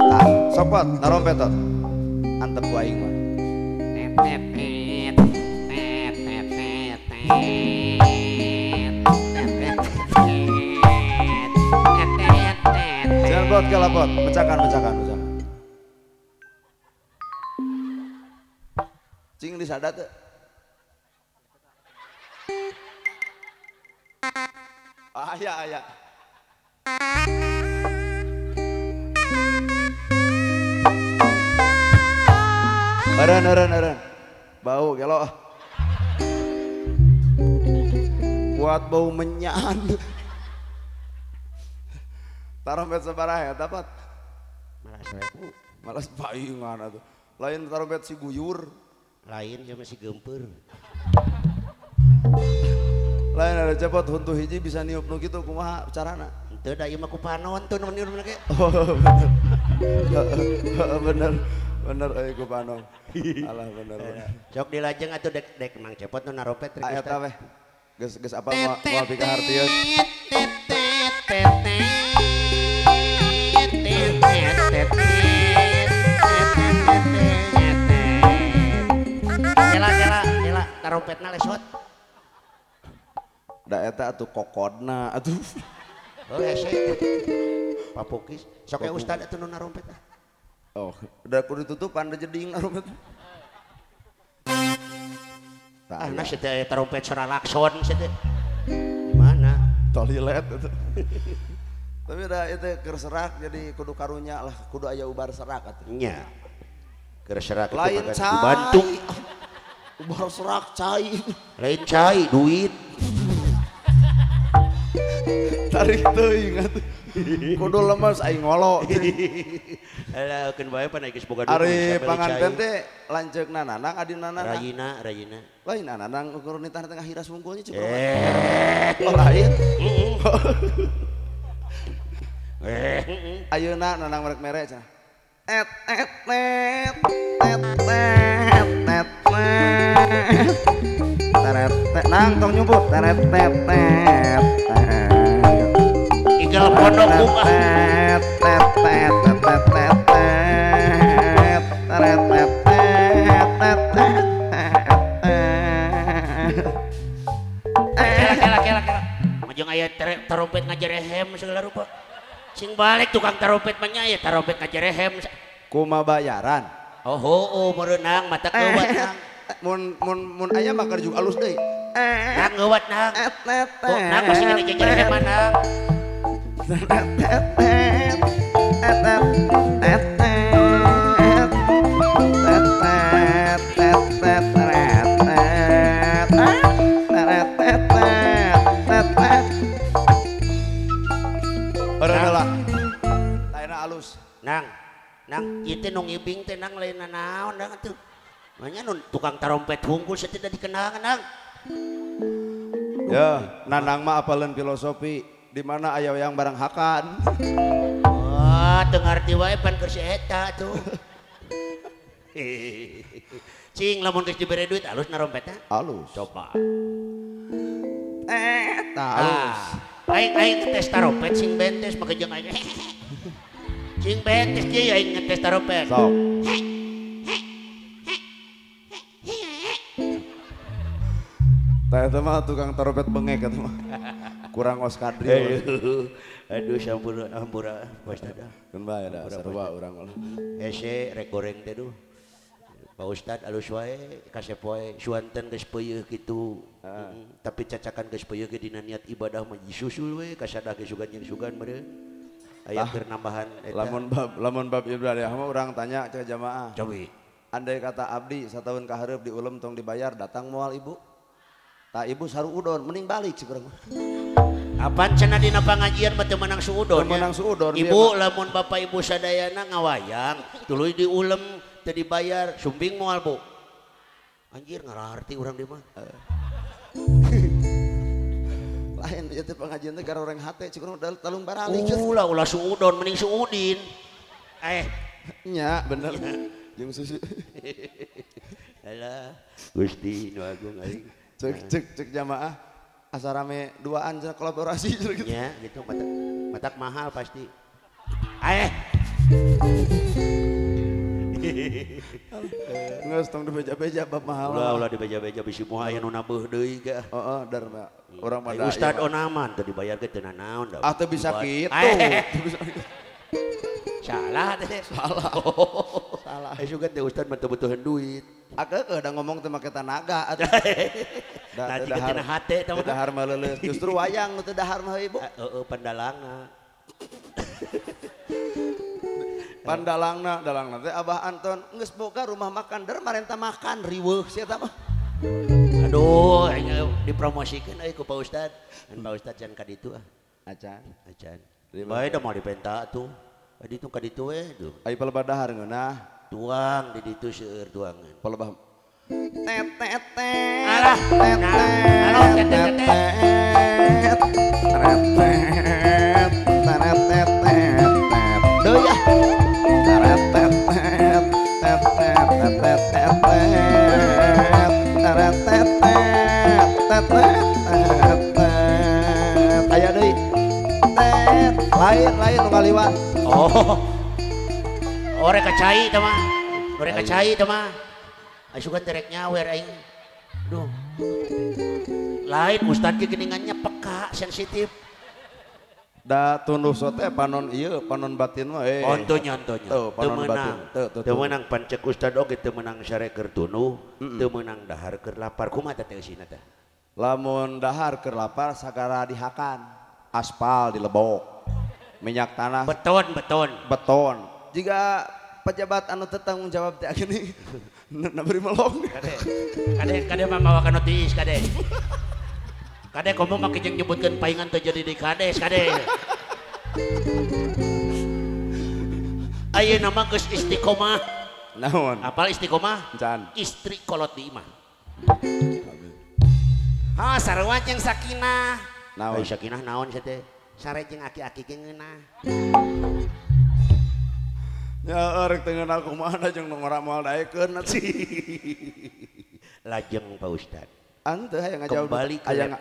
Tah, sopot tarompet tot. Antep ku aing mah. Tet tet tet tet tet tet tet. Jangan bot kelapot, pecahkan, pecahkan, pecahkan. Cing disadat teu. Aya aya. Eureun eureun eureun. Bau gelo. Kuat bau menyan. Tarompet sabaraha eta Pat? Malah 1000. Malas paingan atuh. Lain tarompet si guyur. Lain sama si gempeur. Lain ada cepot huntu hiji bisa niup nu kitu kumaha carana? Henteu da ieu mah ku panon tuh nu niup ge. Oh bener. Bener. Bener euy ku panon. Alah bener. Sok dilajeng atuh dek dek Mang Cepot nu narompet rek. Eta weh. Geus geus apa moal pikahartieun. Kela kela kela tarompetna lesot. Da eta atuh kokodna atuh. Oh hese. Papukis sok we ustad atuh nu narompet ah. Oh, udah kudu ditutupan da jeding narompet. Ah, nah sia teh tarompet saralakson sia teh. Di mana? Toilet atuh. Tapi da itu keur serak jadi kudu karunya lah, kudu aya ubar serak atuh. Nya. Keur serak lain cai. Dibantu. Ubar serak cai. Lain cai duit. Tarik teuing atuh. Kudu lemes aing ngolo. Alah keun bae pan geus boga duit. Ari panganten teh lanceukna Nanang adina Nanang. Rayina, rayina. Lain Nanang ukur nitah tengah hiras wungkulnya cik. Oh lain. Ayeuna Nanang merek-merek cenah. Tet tet tet tet tet tet tet teret tet nang tong nyumput teret tet tet tet igal pondok buka tet tet tet tet tet tet teret tet tet tet tet kela kela kela majeng aya trompet ngajerehem segala rupa sing balik tukang trompet mah nya aya trompet ngajerehem kuma bayaran. Oh heueuh meureunang mata keuwat nang. Mun mun mun aya mah keur juga alus deui. Nang ngeuwat nang. Nang masih ngene jejerehem nang. Taena alus. Nang. Nang ieu teh nu ngibing teh nang lain nanaon nang atuh. Manya nu tukang tarompet hungkul saeutik dikenangan nang. Ya, nanang mah apaleun filosofi di mana aya yang barang hakan. Wah, teu ngarti wae pan keur si eta atuh. Cing lamun geus dibere duit alus narompetna? Alus. Coba. Eta alus. Aing aing ngetes tarompet sing bentes make jeung aing. Cing bentes kieu aing ngetes tarompet. Sok. Tah eta mah tukang tarompet bengek eta mah. Kurang Oscar Drill. Aduh sampura ampura Pak Ustad. Keun bae da sarua urang mah. Hese rek goreng teh duh. Pak Ustad alus wae kasep wae suanten geus peuyeeh kitu. Tapi cacakan geus peuyeeh ge dina niat ibadah mah disusul we kasadah ge sugan jeung sugan meureun. Aya keur nambahan eta. Lamun bab ibadah mah urang tanya ke jamaah. Cobi. Andai kata abdi sataun ka hareup diulem tong dibayar datang moal ibu. Tah ibu saru udon mending balik sih urang mah. Apaan cenah dina pangajian mah teu meunang suudon. Teu meunang suudon. Ibu lamun bapak ibu sadayana ngawayang tuluy diulem teu dibayar sumbing moal bu. Anjir ngararti urang di mah. Lain ieu teh pengajian teh gara urang hate cik urang talung baralik. Ulah ulah suudon mending suudin. Nya bener. Jeung susu. Alah Gusti nu agung aing. Cek cek cek jamaah asa rame duaan cenah kolaborasi gitu. Nya gitu matak mahal pasti. Geus tong dibeja-beja bab mahal. Ulah ulah dibeja-beja bisi moal aya nu nabeuh deui ga. Heeh, dar urang mah Ustad Onaman teu dibayar ge teu nanaon da. Ah teu bisa kitu. Salah teh. Salah. Salah. Eh sugan teh Ustad mah teu butuhan duit. Akeukeuh da ngomong teu make tanaga atuh. Da teu dahar hate teh mah. Dahar mah leuleus. Justru wayang nu teu dahar mah ibu. Heeh, pandalangna. Pandalangna, dalangna teh Abah Anton geus boga rumah makan der marenta makan riweuh sia eta mah. Aduh, aing dipromosikeun euy ku Pak Ustad. Kan Pak Ustad can ka ditu ah. Acan. Acan. Bae da moal dipenta atuh. Ka ditu ka ditu we duh. Ai palebah dahar ngeunah. Tuang di ditu seueur tuangan. Palebah tet tet tet. Alah, tet tet tet tet tet tet tet tet. Deui ah. Tet tet tet tet tet tet tet tet tet tet tet tet. Aya deui. Tet lain lain nu ngaliwat. Oh. Orek kacai teh mah. Orek kacai teh mah. Asugan teh rek nyawer aing. Duh. Lain ustad ge geuningannya peka, sensitif. Da tunduh sote panon ieu, panon batin mah eh. Ontonya ontonya. Teu panon batin. Teu meunang pancek ustad oge teu meunang sare keur tunduh, teu meunang dahar keur lapar. Kumaha teh eusina teh? Lamun dahar keur lapar sagara dihakan, aspal dilebok, minyak tanah beton beton. Beton. Jika pejabat anu teu tanggung jawab teh gini naberi melong. Kade kade kade mah mawa kana tiis kade. Kade komo make jeung nyebutkeun paingan teu jadi di kades kade. Ayeuna mah geus istiqomah. Naon? Apal istiqomah? Can. Istri kolot di imah. Ha sarua jeung sakinah. Naon? Sakinah naon sia teh? Sare jeung aki-aki ge ngeunah. Nya rek teu ngeunah kumaha jeung nu ngora moal daekeun sih. Lajeng Pak Ustad. Henteu hayang ngajauh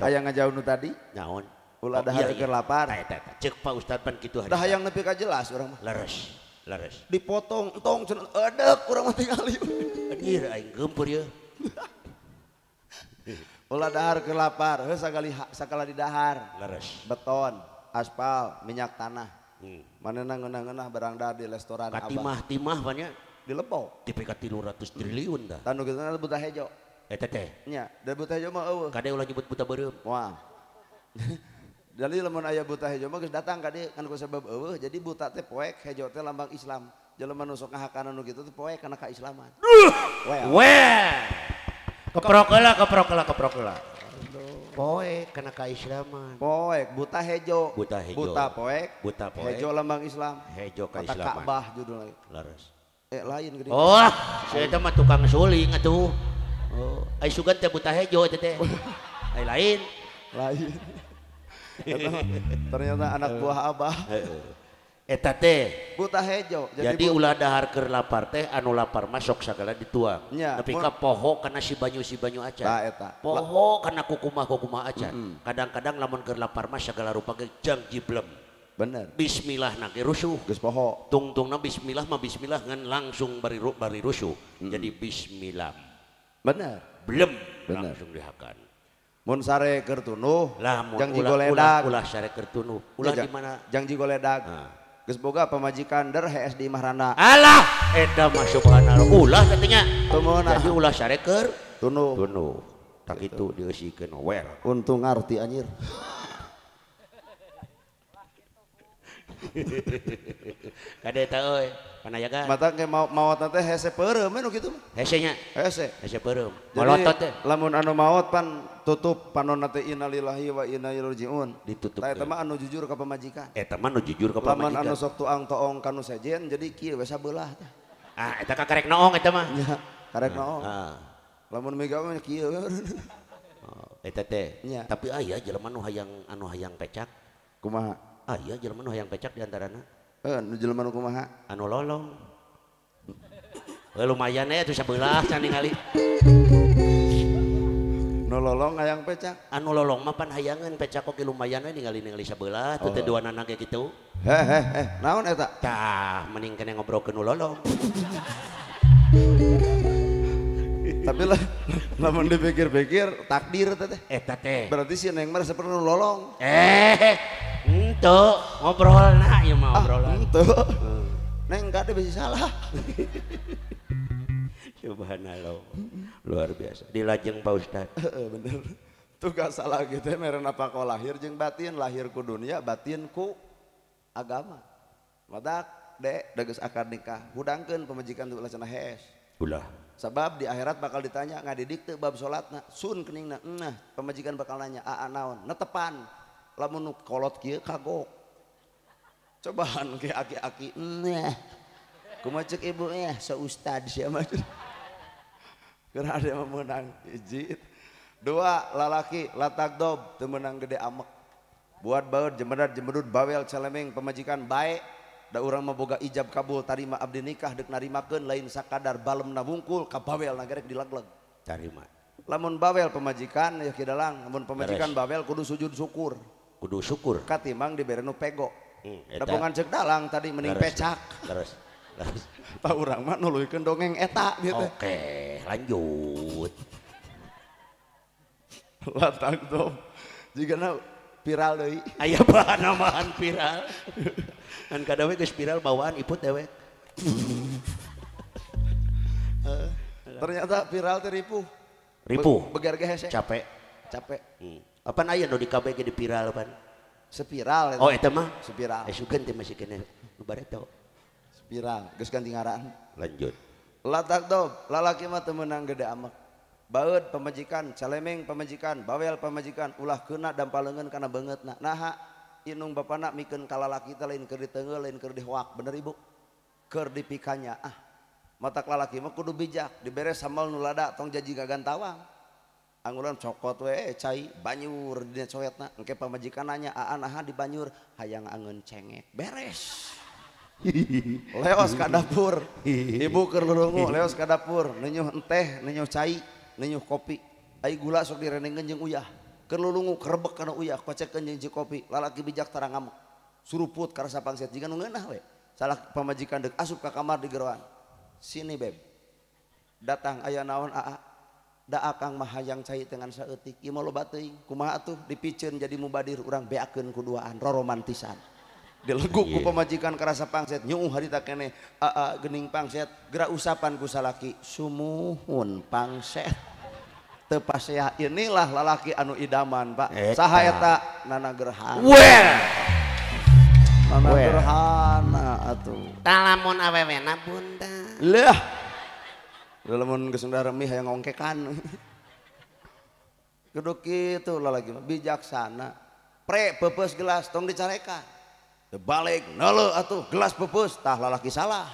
hayang ngajauh nu tadi. Naon? Ulah dahar keur lapar. Eta eta. Ceuk Pak Ustad pan kitu hari. Dah hayang nepi ka jelas urang mah. Leres, leres. Dipotong entong cenah edek urang mah tingali. Anjir aing geumpeur ieu. Ulah dahar keur lapar, heuh sakali di dahar. Leres. Beton, aspal, minyak tanah. Manehna ngeunah-ngeunah barang dahar di restoran abah. Katimah-timah pan nya. Di Lebok. Tipe ka 300 triliun dah. Tah nu kitu na buta hejo. Eta teh. Nya, da buta hejo mah eueuh. Kade ulah nyebut buta beureum. Moal. Jadi lamun aya buta hejo mah geus datang ka dieu kan ku sebab eueuh jadi buta teh poek hejo teh lambang Islam. Jelema nu sok ngahakana nu kitu teh poek kana kaislaman. Well. Well. Keprok heula, keprok heula, keprok heula. Poek kana kaislaman. Poek buta hejo. Buta hejo. Buta poek. Buta poek. Hejo lambang Islam. Hejo kaislaman. Ka'bah judulna. Leres. Lain geuning. Oh, saya mah tukang suling atuh. Oh, ai sugan teh buta hejo eta teh. Ai lain. Lain. Ternyata anak buah abah. Eta teh buta hejo. Jadi ulah dahar keur lapar teh anu lapar mah sok sagala dituang. Tapi ka poho kana si banyu acan. Tah eta. Poho kana kukumah-kukumah acan. Kadang-kadang lamun keur lapar mah sagala rupa ge jang jiblem. Bener. Bismillah na ge rusuh. Geus poho. Tungtungna bismillah mah bismillah ngan langsung bari rusuh. Jadi bismillah. Bener. Blem. Bener. Langsung dihakan. Mun sare keur tunuh, jang jigoledag. Ulah sare keur tunuh. Ulah di mana? Jang jigoledag. Geus boga pamajikan der hees di imah randa. Alah, eta mah subhanallah. Ulah katanya. Jadi ulah sare keur tunuh. Tunuh. Tak itu dieusikeun wer. Untung ngarti anjir. Kade eta euy, panayaga. Mata ge maot teh hese peureum we nu kitu mah. Hese nya. Hese. Hese peureum. Molotot teh. Lamun anu maot pan tutup panonna teh innalillahi wa inna ilaihi rajiun. Ditutup. Tah eta mah anu jujur ka pamajikan. Eta mah nu jujur ka pamajikan. Lamun anu sok tuang toong ka nu sejen jadi kieu we sabelah tah. Ah, eta ka karek noong eta mah. Nya, karek noong. Heeh. Lamun miga mah kieu. Oh, eta teh. Tapi aya jelema nu hayang pecak. Kumaha? Ah iya jelema nu hayang pecak di antarana. Nu jelema nu kumaha? Anu lolong. Lumayan atuh sabelah can ningali. Nu lolong hayang pecak. Anu lolong mah pan hayangeun pecak oge lumayan we ningali-ningali sabelah teu teh duanana ge kitu. Heh naon eta? Tah mending kene ngobrolkeun nu lolong. Tapi lah lamun dipikir-pikir takdir teh. Eta teh. Berarti si neng mah seperti nu lolong. Henteu ngobrol na ieu mah obrolan. Henteu. Neng kade bisa salah. Subhanallah. Luar biasa. Dilajeng Pak Ustad. Heeh bener. Tugas salah gitu meren apa kau lahir jeung batin, lahir ku dunia, batin ku agama. Matak dek geus akad nikah, hudangkeun pamajikan teu ulah cenah hees. Ulah. Sabab di akhirat bakal ditanya ngadidik teu bab salatna, sun keningna, nah pamajikan bakal nanya aa naon, netepan. Lamun kolot kieu kagok. Cobaan ke aki-aki, nah. Kumaha ceuk ibu eh so ustad sia mah. Keur ade mah meunang hiji. Dua lalaki latak dob teu meunang gede amek. Buat baeud jemedad jemedud bawel celemeng pamajikan bae. Da urang mah boga ijab kabul tarima abdi nikah deuk narimakeun lain sakadar balemna wungkul ka bawel na gerek dilegleg. Tarima. Lamun bawel pamajikan ya kidalang, lamun pamajikan bawel kudu sujud syukur. Kudu syukur. Katimang dibere nu pego. Dapungan ceuk dalang tadi mending pecak. Leres. Leres. Tah urang mah nuluykeun dongeng eta gitu. Oke, lanjut. Latang dom. Jigana viral deui. Aya bahan viral. Ngan kadawe geus viral bawaan iput dewek. Ternyata viral teh ripuh. Ripuh. Beger ge hese. Capek. Capek. Apaan aya nu di KB ge di viral pan? Spiral eta. Oh eta mah spiral. Sugan teh masih kene nu bareto. Spiral geus ganti ngaran. Lanjut. Latak dob, lalaki mah teu meunang gede amek. Baeud pamajikan, calemeng pamajikan, bawel pamajikan, ulah keuna dampal leungeun kana beungeutna. Naha inung bapana mikeun ka lalaki teh lain keur diteungeul, lain keur dihoak, bener ibu? Keur dipikanya ah. Matak lalaki mah kudu bijak, dibere sambal nu lada tong jaji gagantawang. Anggulan cokot we cai banyur dina coetna, engke pamajikan nanya aa naha dibanyur hayang angeun cengek. Beres. Leos ka dapur. Ibu keur lulungu leos ka dapur, nenyuh enteh, nenyuh cai, nenyuh kopi. Ai gula sok direnengkeun jeung uyah. Keur lulungu kerebek kana uyah, kocekeun jeung cai kopi. Lalaki bijak tara ngamuk. Suruput karasa pangset jiga nu ngeunah we. Salah pamajikan deuk asup ka kamar di geroan. Sini beb. Datang aya naon aa. Da akang mah hayang cai dengan saeutik. Ieu mah loba teuing. Kumaha atuh dipiceun jadi mubadir urang beakeun ku duaan roromantisan. Dileguk ku pamajikan karasa pangset nyuuh harita keneh aa geuning pangset geura usapan ku salaki sumuhun pangset. Teu pasea inilah lalaki anu idaman Pak. Saha eta Nana Gerhana. Well. Nana Gerhana atuh. Tah lamun awewena bunda. Lah. Lamun geus remi hayang ngongkekan. Kudu kitu lalaki mah bijaksana. Pre peupeus gelas tong dicarekan. Balik neuleuh atuh gelas peupeus tah lalaki salah.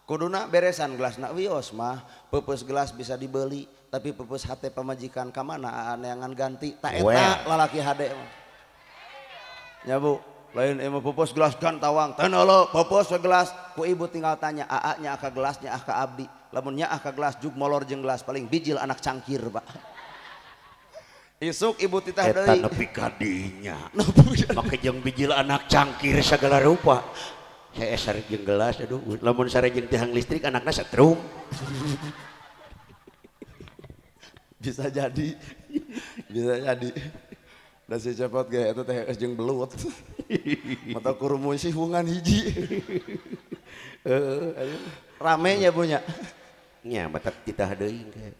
Kuduna beresan gelasna wios mah peupeus gelas bisa dibeli tapi peupeus hate pamajikan ka mana neangan ganti ta eta lalaki hade mah. Nya Bu, lain ieu mah peupeus gelas gantawang teu neuleuh peupeus gelas ku ibu tinggal tanya aa nya ka gelasnya ah ka abdi. Lamun nya ah ka gelas jug molor jeung gelas paling bijil anak cangkir Pak. Isuk ibu titah deui. Eta nepi ka dinya. Make jeung bijil anak cangkir sagala rupa. Saya sare jeung gelas aduh lamun sare jeung tihang listrik anakna setrum. Bisa jadi. Bisa jadi. Da si cepot ge eta teh jeung belut. Mata kurumun sih hubungan hiji. Heeh, rame nya Bu nya. Nya mata titah deui ge.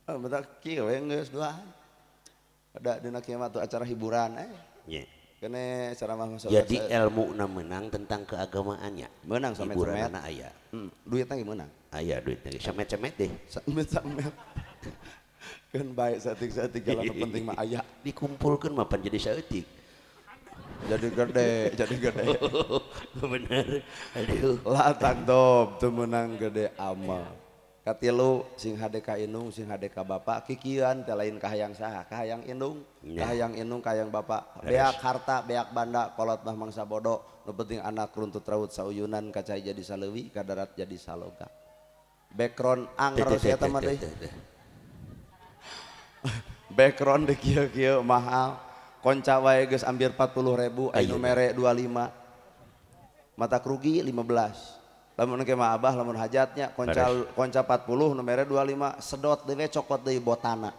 Oh, mata kieu we geus duaan. Ada dina kieu mah tuh acara hiburan nya. Kene ceramah masalah. Jadi ilmu na menang tentang keagamaannya. Menang samet-samet. Hiburanna aya. Duitna ge meunang. Aya duitna ge samet-samet deh. Samet-samet. Keun bae saeutik-saeutik jalan penting mah aya. Dikumpulkeun mah pan jadi saeutik. Jadi gede, jadi gede. Bener. Aduh. La tagdob teu meunang gede amal. Katilu sing hade ka indung sing hade ka bapak kikieuan teh lain ka hayang saha ka hayang indung ka hayang indung ka hayang bapak beak harta beak banda kolot mah mangsa bodoh nu penting anak runtut raut sauyunan ka cai jadi saleuwi ka darat jadi saloka background anger sia eta mah deui background deui kieu-kieu mahal konca wae geus ambir 40.000 anu mere 25 mata rugi 15. Lamun ke mah abah lamun hajatnya konca konca 40 nu mere 25 sedot deui cokot deui botana.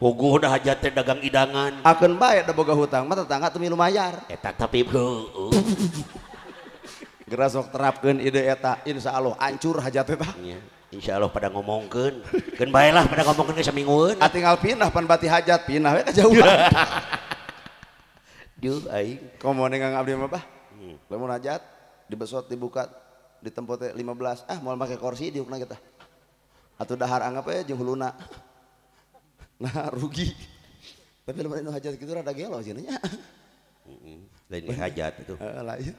Puguh dah hajat teh dagang idangan. Akeun bae da boga hutang mah tetangga teu milu mayar. Eta tapi heueuh. Geura sok terapkeun ide eta insyaallah hancur hajat eta. Nya, insyaallah pada ngomongkeun. Keun bae lah pada ngomongkeun ge saminggueun. Ah tinggal pindah pan bati hajat pindah we ka jauhan. Duh aing. Komo ngang abdi mah bah. Lamun hajat dibesot dibuka di tempo teh 15 ah moal make kursi diukna kita atuh dahar anggap we jeung huluna nah rugi tapi lamun anu hajat kitu rada gelo cenah nya lain hajat itu heeh lain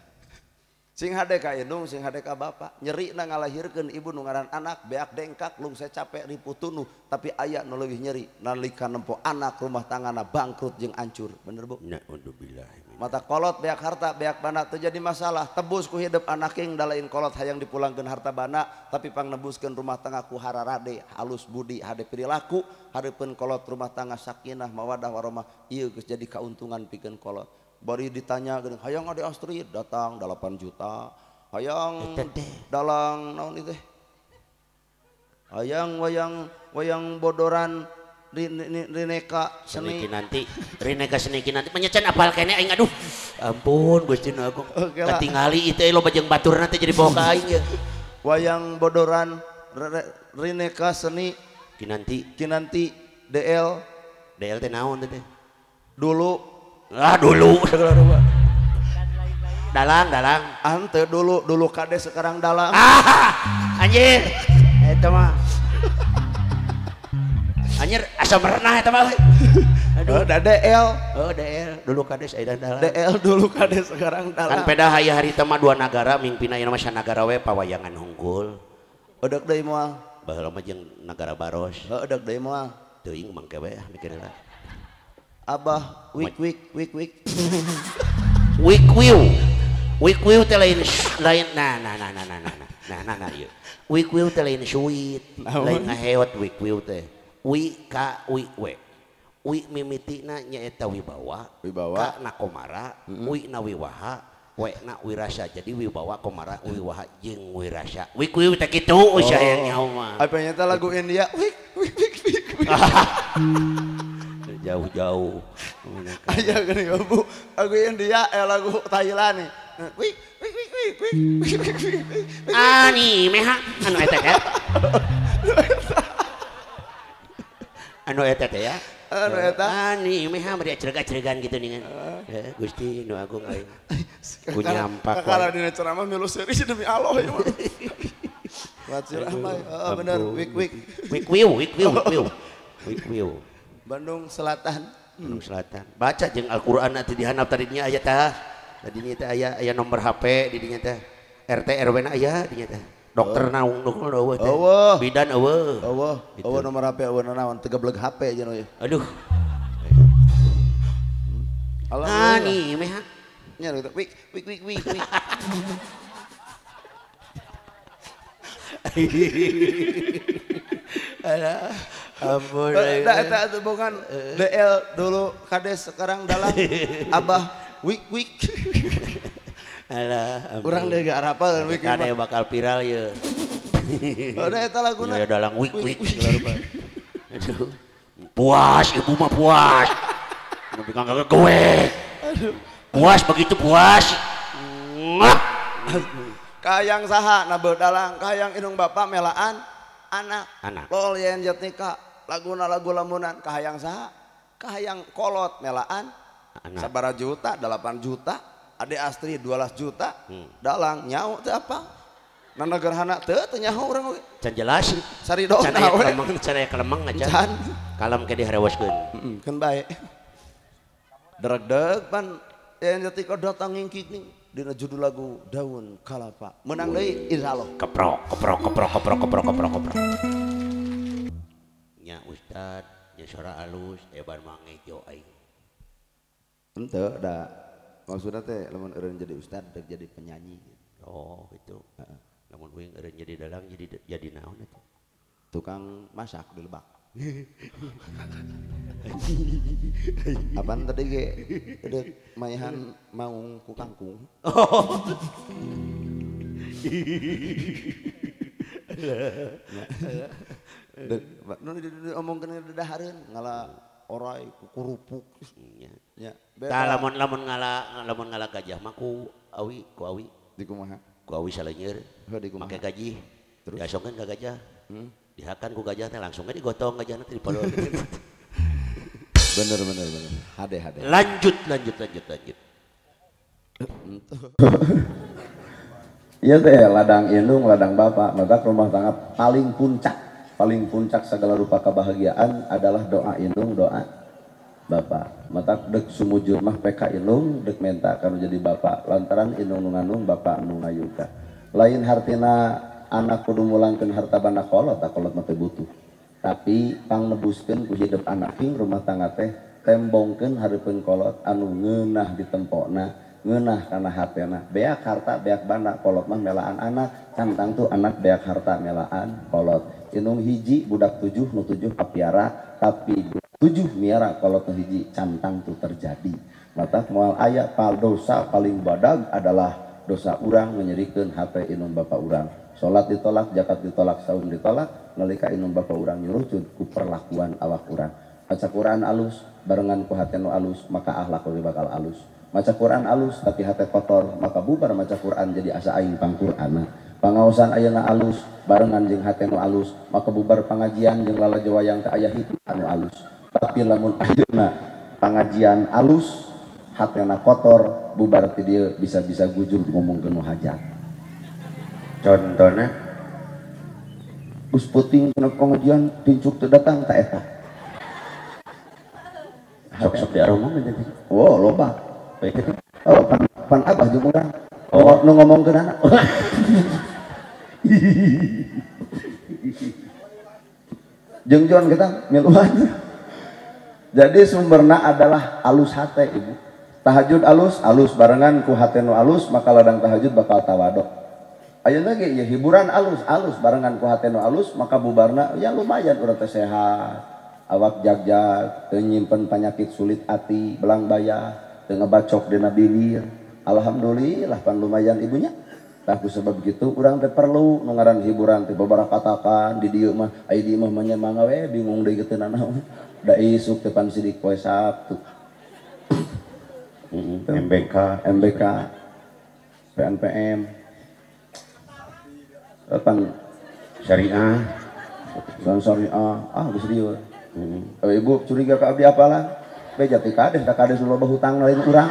sing hade ka indung sing hade ka bapak nyerina ngalahirkeun ibu nu ngaran anak beak dengkak lungse capek ripuh tunuh tapi aya nu leuwih nyeri nalika nempo anak rumah tanggana bangkrut jeung hancur bener Bu naudzubillah. Mata kolot beak harta beak bana teu jadi masalah tebus ku hidup anak king dalain kolot hayang dipulangkeun harta bana tapi pangnebuskeun rumah tangga ku hararade halus budi hade perilaku hareupeun kolot rumah tangga sakinah mawadah warahmah ieu geus jadi kauntungan pikeun kolot. Bari ditanya geuning hayang ade Astrid datang 8 juta hayang dalang naon ieu teh hayang wayang wayang bodoran Rineka seni Kinanti Rineka seni Kinanti menyecen apal kene aing aduh ampun Gusti nu agung katingali itu loba jeung baturna teh jadi bawa ka aing ya wayang bodoran Rineka seni Kinanti Kinanti DL DL teh naon teh dulu ah dulu segala rupa dalang dalang ante dulu dulu kade sekarang dalang ah anjir eta mah anjir asa merenah eta mah. Aduh, da DL. Oh, DL dulu kades aya dalang. DL dulu kades sekarang dalang. Kan peda aya harita mah dua nagara mingpina ieu mah sanagara we pawayangan hungkul. Odak deui moal. Baheula mah jeung nagara Baros. Heuh, odak deui moal. Teuing mangke we mikirna. Abah wik wik wik wik. Wik wiu. Wik-wiu teh lain lain nah nah nah nah nah nah nah nah nah ieu. Wik-wiu teh lain suit, lain ngaheot wik-wiu teh. Wi ka wi we. Wi mimitina nyaeta wibawa, wibawa ka na komara, wi na wiwaha, we na wirasa. Jadi wibawa komara wiwaha jeung wirasa. Wik-wiu teh kitu usia yang nyaho mah. Apa nyata lagu India? Wik wik wik wik. Jauh-jauh. Aya geuning Bu, lagu India lagu Thailand nih. Wik wik wik wik wik wik wik wik. Ani meha anu eta teh. Anu eta teh ya. Anu eta. Ani meha bari cerega-ceregan gitu nih kan. Gusti nu agung aing. Ku nyampak. Kakara dina ceramah milu seuri demi Allah ieu mah. Buat ceramah heeh bener wik wik. Wik wiu wik wiu wik wiu. Wik wiu. Bandung Selatan. Bandung Selatan. Baca jeung Al-Qur'an atuh dihandap tadinya aya tah. Tadinya teh aya aya nomor HP di dinya teh. RT RW na aya dinya teh. Dokter naung dukul eueuh teh. Bidan eueuh. Eueuh. Eueuh nomor HP eueuh nanaon teu gebleg HP jeung euy. Aduh. Ani meh. Nya gitu. Wik wik wik wik wik. Alah. Ampun. Da eta atuh bukan DL dulu kades sekarang dalam Abah wik wik. Alah, urang deui gak arapal wik. Ada yang bakal viral ye. Udah eta laguna. Ya dalang wik wik. Aduh. Puas ibu mah puas. Nepi ka gue. Aduh. Puas begitu puas. Kayang saha na dalang, kayang indung bapak melaan anak. Anak. Lol yen jatnika laguna lagu lamunan kahayang saha? Kahayang kolot melaan. Anak. Sabara juta, 8 juta, Ade Astri 12 juta, dalang nyaho teu apa? Nana gerhana teu teu nyaho urang oge. Can jelas. Sari doa we. Can aya kelemeng aja. Kalem ke diharewaskeun. Heeh, keun bae. Dregdeg pan yen jatnika datang ngingkik ning dina judul lagu Daun Kalapa. Menang deui insyaallah. Keprok, keprok, keprok, keprok, keprok, keprok, keprok. Nya ustad, nya suara alus, eban mangejo aing. Henteu da maksudna teh lamun eureun jadi ustad dek jadi penyanyi. Oh gitu. Heeh. Lamun uing eureun jadi dalang jadi naon eta? Tukang masak di lebak. Apaan tadi ge dek maehan maung ku kangkung. Oh. Dek nu diomongkeun dedahareun ngala orai ku kerupuk. Nya. Ya, tah lamun lamun ngala gajah mah ku awi di kumaha? Ku awi saleuneur. Make gaji. Terus diasongkeun ka gajah. Dihakan ku gajah teh langsung ge digotong gajahna teh dipalon. Bener bener bener. Hade hade. Lanjut lanjut lanjut lanjut. Ieu teh ladang indung, ladang bapak, maka rumah tangga paling puncak segala rupa kebahagiaan adalah doa indung, doa bapak. Mata dek sumujur mah PK indung dek menta kanu jadi bapak lantaran indung nu ngandung bapak nu ngayuka. Lain hartina anak kudu mulangkeun harta banda kolot, kolot mah teu butuh. Tapi pangnebuskeun ku hidup anak king rumah tangga teh tembongkeun hareupeun kolot anu ngeunah ditempokna, ngeunah kana hatena. Beak harta beak banda kolot mah melaan anak, cantang tuh anak beak harta melaan kolot. Indung hiji budak 7 nu 7 papiara tapi 7 miara kalau nu hiji cantang tuh terjadi. Mata moal aya pal dosa paling badag adalah dosa urang menyerikeun hate indung bapa urang. Salat ditolak, zakat ditolak, saum ditolak, nalika indung bapa urang nyurucut ku perlakuan awak urang. Maca Quran alus barengan ku hate nu alus maka akhlak oge bakal alus. Maca Quran alus tapi hate kotor maka bubar maca Quran jadi asa aing pangqur'ana. Pangaosan ayeuna alus barengan jeung hate nu alus maka bubar pangajian jeung lalajo wayang teh aya hikmah anu alus. Tapi lamun ayeuna pangajian alus hatena kotor bubar ti dieu bisa-bisa gujur ngomongkeun nu hajat. Contohna geus peuting kana pangajian pincuk teu datang ta eta. Sok-sok diaromong teh. Oh, loba. Oh, pan abah jeung urang. Oh, nu ngomongkeun anak. Jeung John kita miluan. Jadi sumberna adalah alus hate ibu. Tahajud alus, alus barengan ku hate nu alus maka ladang tahajud bakal tawaduk. Ayeuna ge ieu hiburan alus, alus barengan ku hate nu alus maka bubarna ya lumayan urang teh sehat. Awak jagjag, teu nyimpen panyakit sulit ati, belang bayah, teu ngebacok dina bibir. Alhamdulillah pan lumayan ibunya. Tah ku sebab kitu urang teh perlu nu ngaran hiburan teh babarakatakan di dieu mah aya di imah mah nya mangga we bingung deui kitu nanaon. Da isuk teh pan sidik poe Sabtu. MBK, MBK, PNPM, pan syariah, san syariah, ah geus dieu. Ibu curiga ka abdi apalah? Beja ti kades, da kades nu loba hutang lain urang.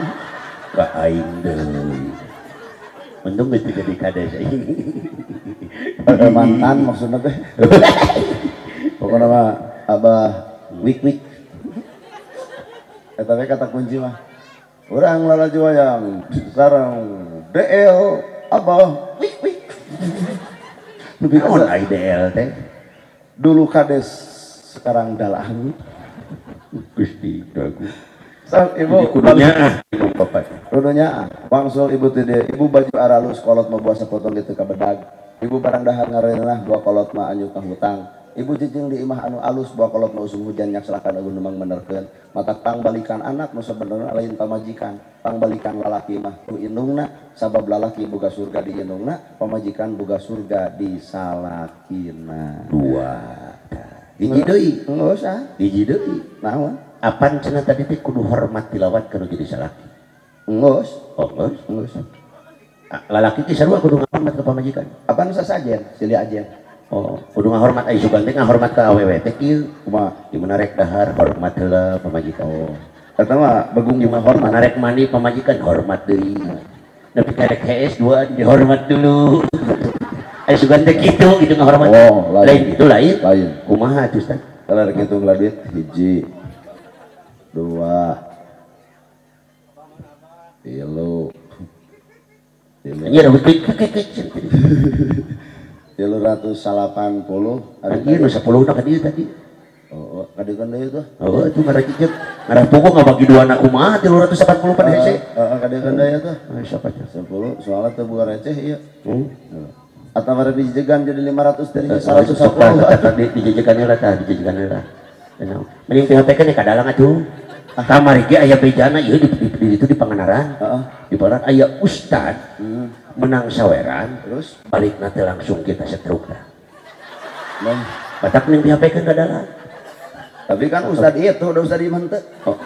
Ka aing deui. Untung geus jadi kades aing. Mantan maksudna teh. Pokona mah abah wik-wik. Eta we kata kunci mah. Urang lalajo wayang sareng DL abah wik wik. Naon ai DL teh? Dulu kades sekarang dalang. Gusti dagu. Sok ibu kudunya bapak. Kudunya wangsul ibu teh ibu baju aralus kolot mah buah sapotong kitu ka bedag. Ibu barang dahar ngareunah buah kolot mah anyuk ka hutang. Ibu cicing di imah anu alus buah kolot mah usum hujan nyakselakan eueuh nu mangmenerkeun. Mata pangbalikan anak nu sabenerna lain pamajikan, pangbalikan lalaki mah ku indungna, sabab lalaki boga surga di indungna, pamajikan boga surga di salakina. Dua. Hiji deui. Geus ah. Hiji deui. Naon? Apan cenah tadi teh kudu hormat tilawat kana jadi salaki. Geus. Oh, geus. Geus. Lalaki teh sarua kudu ngahormat ka pamajikan. Apan sasajen, silih ajen. Oh, kudu ngahormat ai sugan teh ngahormat ka awewe teh kieu. Kumaha? Di mana rek dahar hormat heula pamajikan. Oh. Eta mah begung di hormat. Mana rek mandi pamajikan hormat deui. Nepi ka rek hees dua dihormat dulu. Ai sugan teh kitu gitu ngahormat. Oh, lain itu lain. Lain. Kumaha atuh Ustaz? Kalau rek ngitung lah duit hiji. Dua. Tilu. Tilu. Anjir duit kekecil. 380 anjir nu 10 na ka dieu tadi. Oh, ka dieu kan deui tuh. Oh, itu ngarah cicet. Ngarah pokok ngabagi dua anak kumaha 380 pan hese. Heeh, ka dieu kan deui tuh. Siapa aja? 10 soalnya teu boga receh ieu. Atawa dijejegan jadi 500 dari 110. Tadi dijejegan heula tah, dijejegan heula. Mending PHP kan ka dalang atuh. Kamari ge aya bejana ieu di itu di Pangandaran. Heeh. Di Pangandaran aya ustad. Menang saweran terus balik nanti langsung kita setruk dah. Nah, batak ning dihapekeun ka dalang. Tapi kan ustad itu udah ustad ieu mah teu. Oh.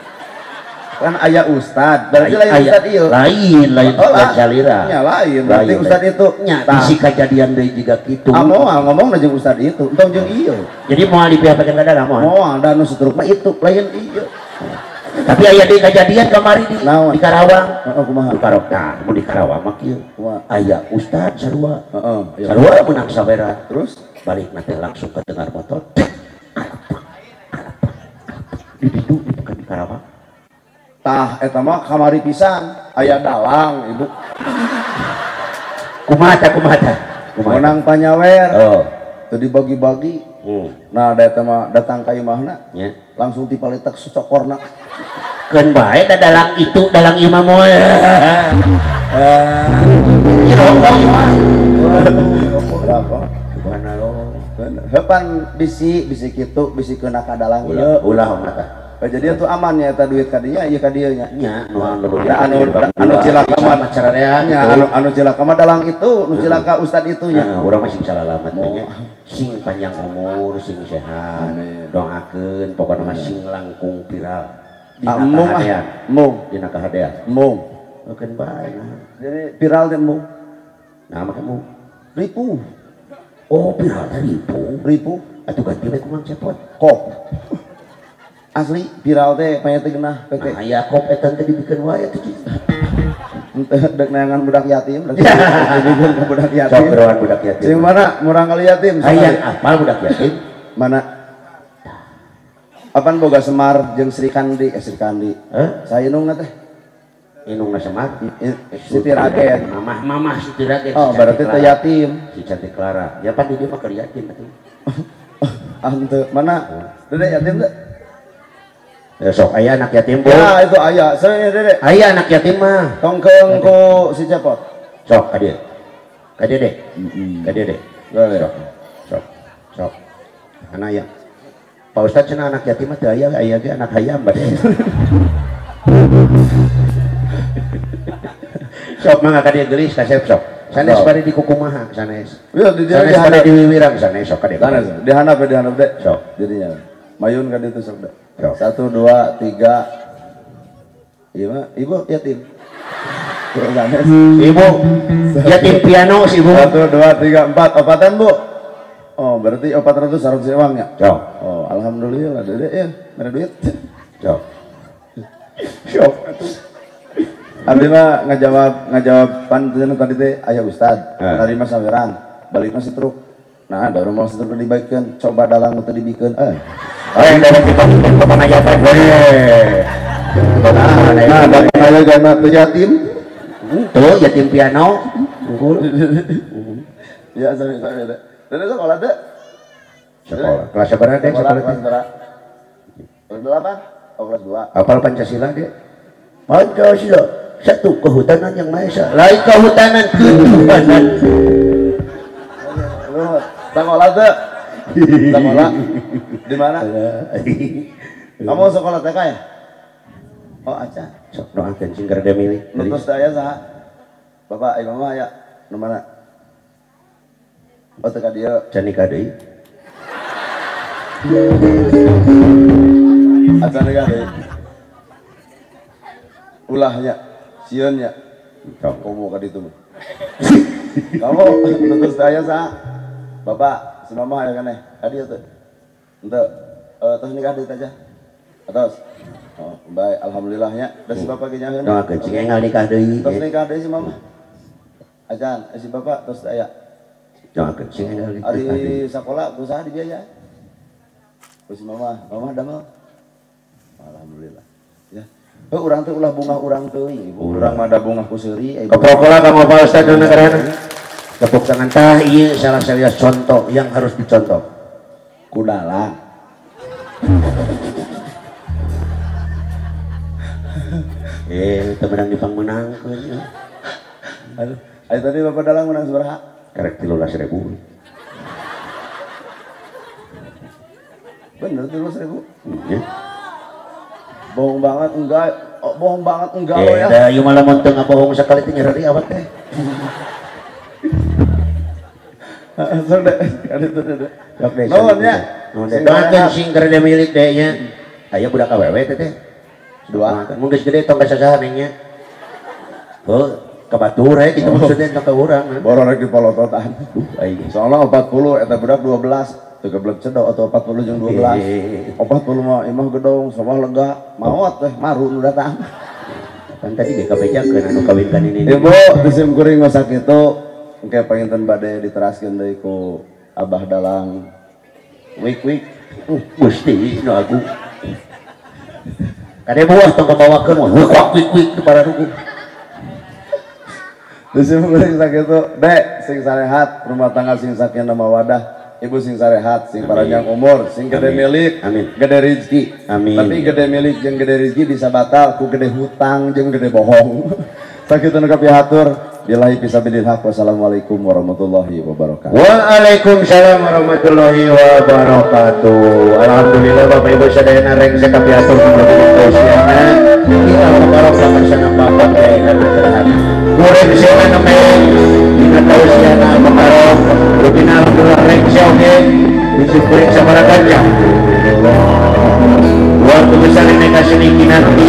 Kan aya ustad, berarti lain ustad ieu. Lain, lain oh, salira. Nya lain, berarti lain, ustad itu nya bisi kajadian deui jiga kitu. Ah moal ngomongna jeung ustad itu, entong jeung ieu. Jadi moal dipihapekeun ka dalang moal. Moal da nu setruk mah itu, lain ieu. Tapi aya deui kajadian kamari di Karawang. Heeh, kumaha? Di Karawang, mun di Karawang mah kieu. Aya ustad sarua. Heeh, sarua menang saweran. Terus balik nanti langsung ke dengar motor. Di ditu di Karawang. Tah eta mah kamari pisan aya dalang ibu. Kumaha tah kumaha tah? Menang panyawer. Oh. Teu dibagi-bagi. Nah, da eta mah datang ka imahna. Nya. Langsung dipaletak secokorna. Keun bae da dalang itu dalang imah moal. Rokok imah. Rokok. Subhanallah. Heupan bisi bisi kitu bisi keuna ka dalang ieu. Ulah mah tah. Jadi itu aman ya eta duit ka dinya ieu ka dieu nya. Nya nu anu cilaka mah nya anu cilaka mah dalang itu nu cilaka ustad itu nya. Urang mah sing salalamat nya. Sing panjang umur, sing sehat. Doakeun pokona mah sing langkung viral. Dina kahadean. Mung dina kahadean. Mung. Keun bae. Jadi viral teh mung. Nah make mung. Ripu. Oh viral teh ripu. Ripu. Atuh ganti we ku Mang Cepot. Kok. Asli viral teh panya teh genah PT. Nah aya kop eta teh dibikeun wae atuh. Henteu dek neangan budak yatim, dek dibikeun ka budak yatim. Sok geroan budak yatim. Sing mana murang kali yatim? Hayang apal budak yatim? Mana? Apan boga Semar jeung Sri Kandi, Sri Kandi. Heh? Saya indungna teh. Indungna Semar? Siti Ragen. Mamah Siti Ragen. Oh, berarti teh yatim. Si cantik Clara. Ya pan di dieu mah keur yatim atuh. Ah henteu. Mana? Dede yatim teh? Ya sok aya anak yatim bu. Ya itu aya. Saya dede. Aya anak yatim mah. Tongkeung ku si Cepot. Sok ka dieu. Ka dieu deh. Ka dieu deh. Sok. Sok. Sok. Anak ya. Pak Ustad cenah anak yatim mah teu aya, aya ge anak hayam bade. Sok mangga ka dieu geulis kasep sok. Sanes bade di kukumaha sanes. Iya di dieu. Sanes bade di wiwirang sanes sok ka dieu. Sanes dihandap ya dihandap deh. Sok. Jadinya. Mayun ka dieu sok deh. 1 2 3. Ieu mah ibu yatim. Sanes. Ibu yatim piano si ibu. 1 2 3 4 opatan Bu. Oh, berarti 400 harus uangnya. Sok. Oh, alhamdulillah dede ya, mere duit. Sok. Sok atuh. Abdi mah ngajawab pan tadi teh aya ustad, tadi mah saweran, balik mah si truk. Nah, da rumah si truk dibaikeun, coba dalang teu dibikeun. Eh. Oh, yang dari kita ke mana ya teh. Nah, da aya gana teu yatim. Tuh yatim piano. Unggul. Ya, sami-sami deh. Dan sekolah deh. Sekolah. Kelas berapa deh? Sekolah kelas berapa? Kelas 8? Oh, kelas 2. Apal Pancasila deh. Pancasila satu kehutanan yang maha esa. Lain kehutanan ketuhanan. Sekolah deh. Sekolah di mana? Kamu sekolah TK ya? Oh, aca. Sok doakeun sing keur milik. Terus aya saha? Bapak, ibu mama aya nu mana? Oh, teka dia. Can nikah deui. Acan nikah deui. Ulahnya, sieun nya. Komo ka ditu mah. Kamu nutus aya saha? Bapak, si mama aya keneh. Ka dieu teh. Henteu. Tos nikah deui aja. Atos. Oh, baik, alhamdulillahnya. Da si bapak ge nyaheun. Doakeun sing enggal nikah deui. Tos nikah deui si mama. Acan, si bapak tos aya. Doakeun sing enggal nikah. Ari sakola ku saha dibiaya? Ku si mama, mama damel. Alhamdulillah. Ya. Heuh urang teh ulah bungah urang teuing, ibu. Urang mah da bungah ku seuri. Kepokola ka Bapak Ustaz nu keren. Tepuk tangan tah ieu salah satu contoh yang harus dicontoh. Kudalang. Teu meunang dipangmeunangkeun. Aduh, ayo tadi Bapak dalang menang sabaraha? Karek 13.000. Bener 13.000? Iya. Bohong banget enggak, oh, bohong banget enggak lo ya. Da ieu mah lamun teu ngabohong sakali teh nyereri awak teh. Sok deh, kan itu deh. Sok deh. Nuhun nya. Nuhun deh. Doakeun sing keur milik deh nya. Aya budak awewe teh teh. Dua. Mun geus gede tong ka sasaha neng nya. Heuh, ka batur we kitu maksudnya tong ka urang. Boro rek dipolototan. Aing. Soalna 40 eta budak 12. Teu geblek cedok atau 40 jeung 12. 40 mah imah gedong, sawah lega, maot teh maru nu datang. Pan tadi ge kabejakeun anu kawin kan ini. Ibu, disim kuring mah sakitu engke panginten bade diteraskeun deui ku Abah Dalang. Wik wik. Gusti nu agung. Kade buah tong kabawakeun mah wik wik wik para ruku. Disim kuring sakitu, Dek, sing sarehat, rumah tangga sing sakinah mawadah, ibu sing sarehat, sing panjang umur, sing gede milik, amin, gede rezeki. Amin. Tapi gede milik jeung gede rezeki bisa batal ku gede hutang jeung gede bohong. Sakitu nu kapihatur. Billahi fisabilillah. Wassalamualaikum warahmatullahi wabarakatuh. Waalaikumsalam warahmatullahi wabarakatuh. Alhamdulillah Bapak Ibu sadayana rengse kapihatur usiana. Kita barokah bersama Bapak Kiai dan masyarakat. Murid siana nembe dina tausiana barokah. Rupina alhamdulillah rengse oge disyukuri sabarakannya. Waktu besar ini kasih kinanti.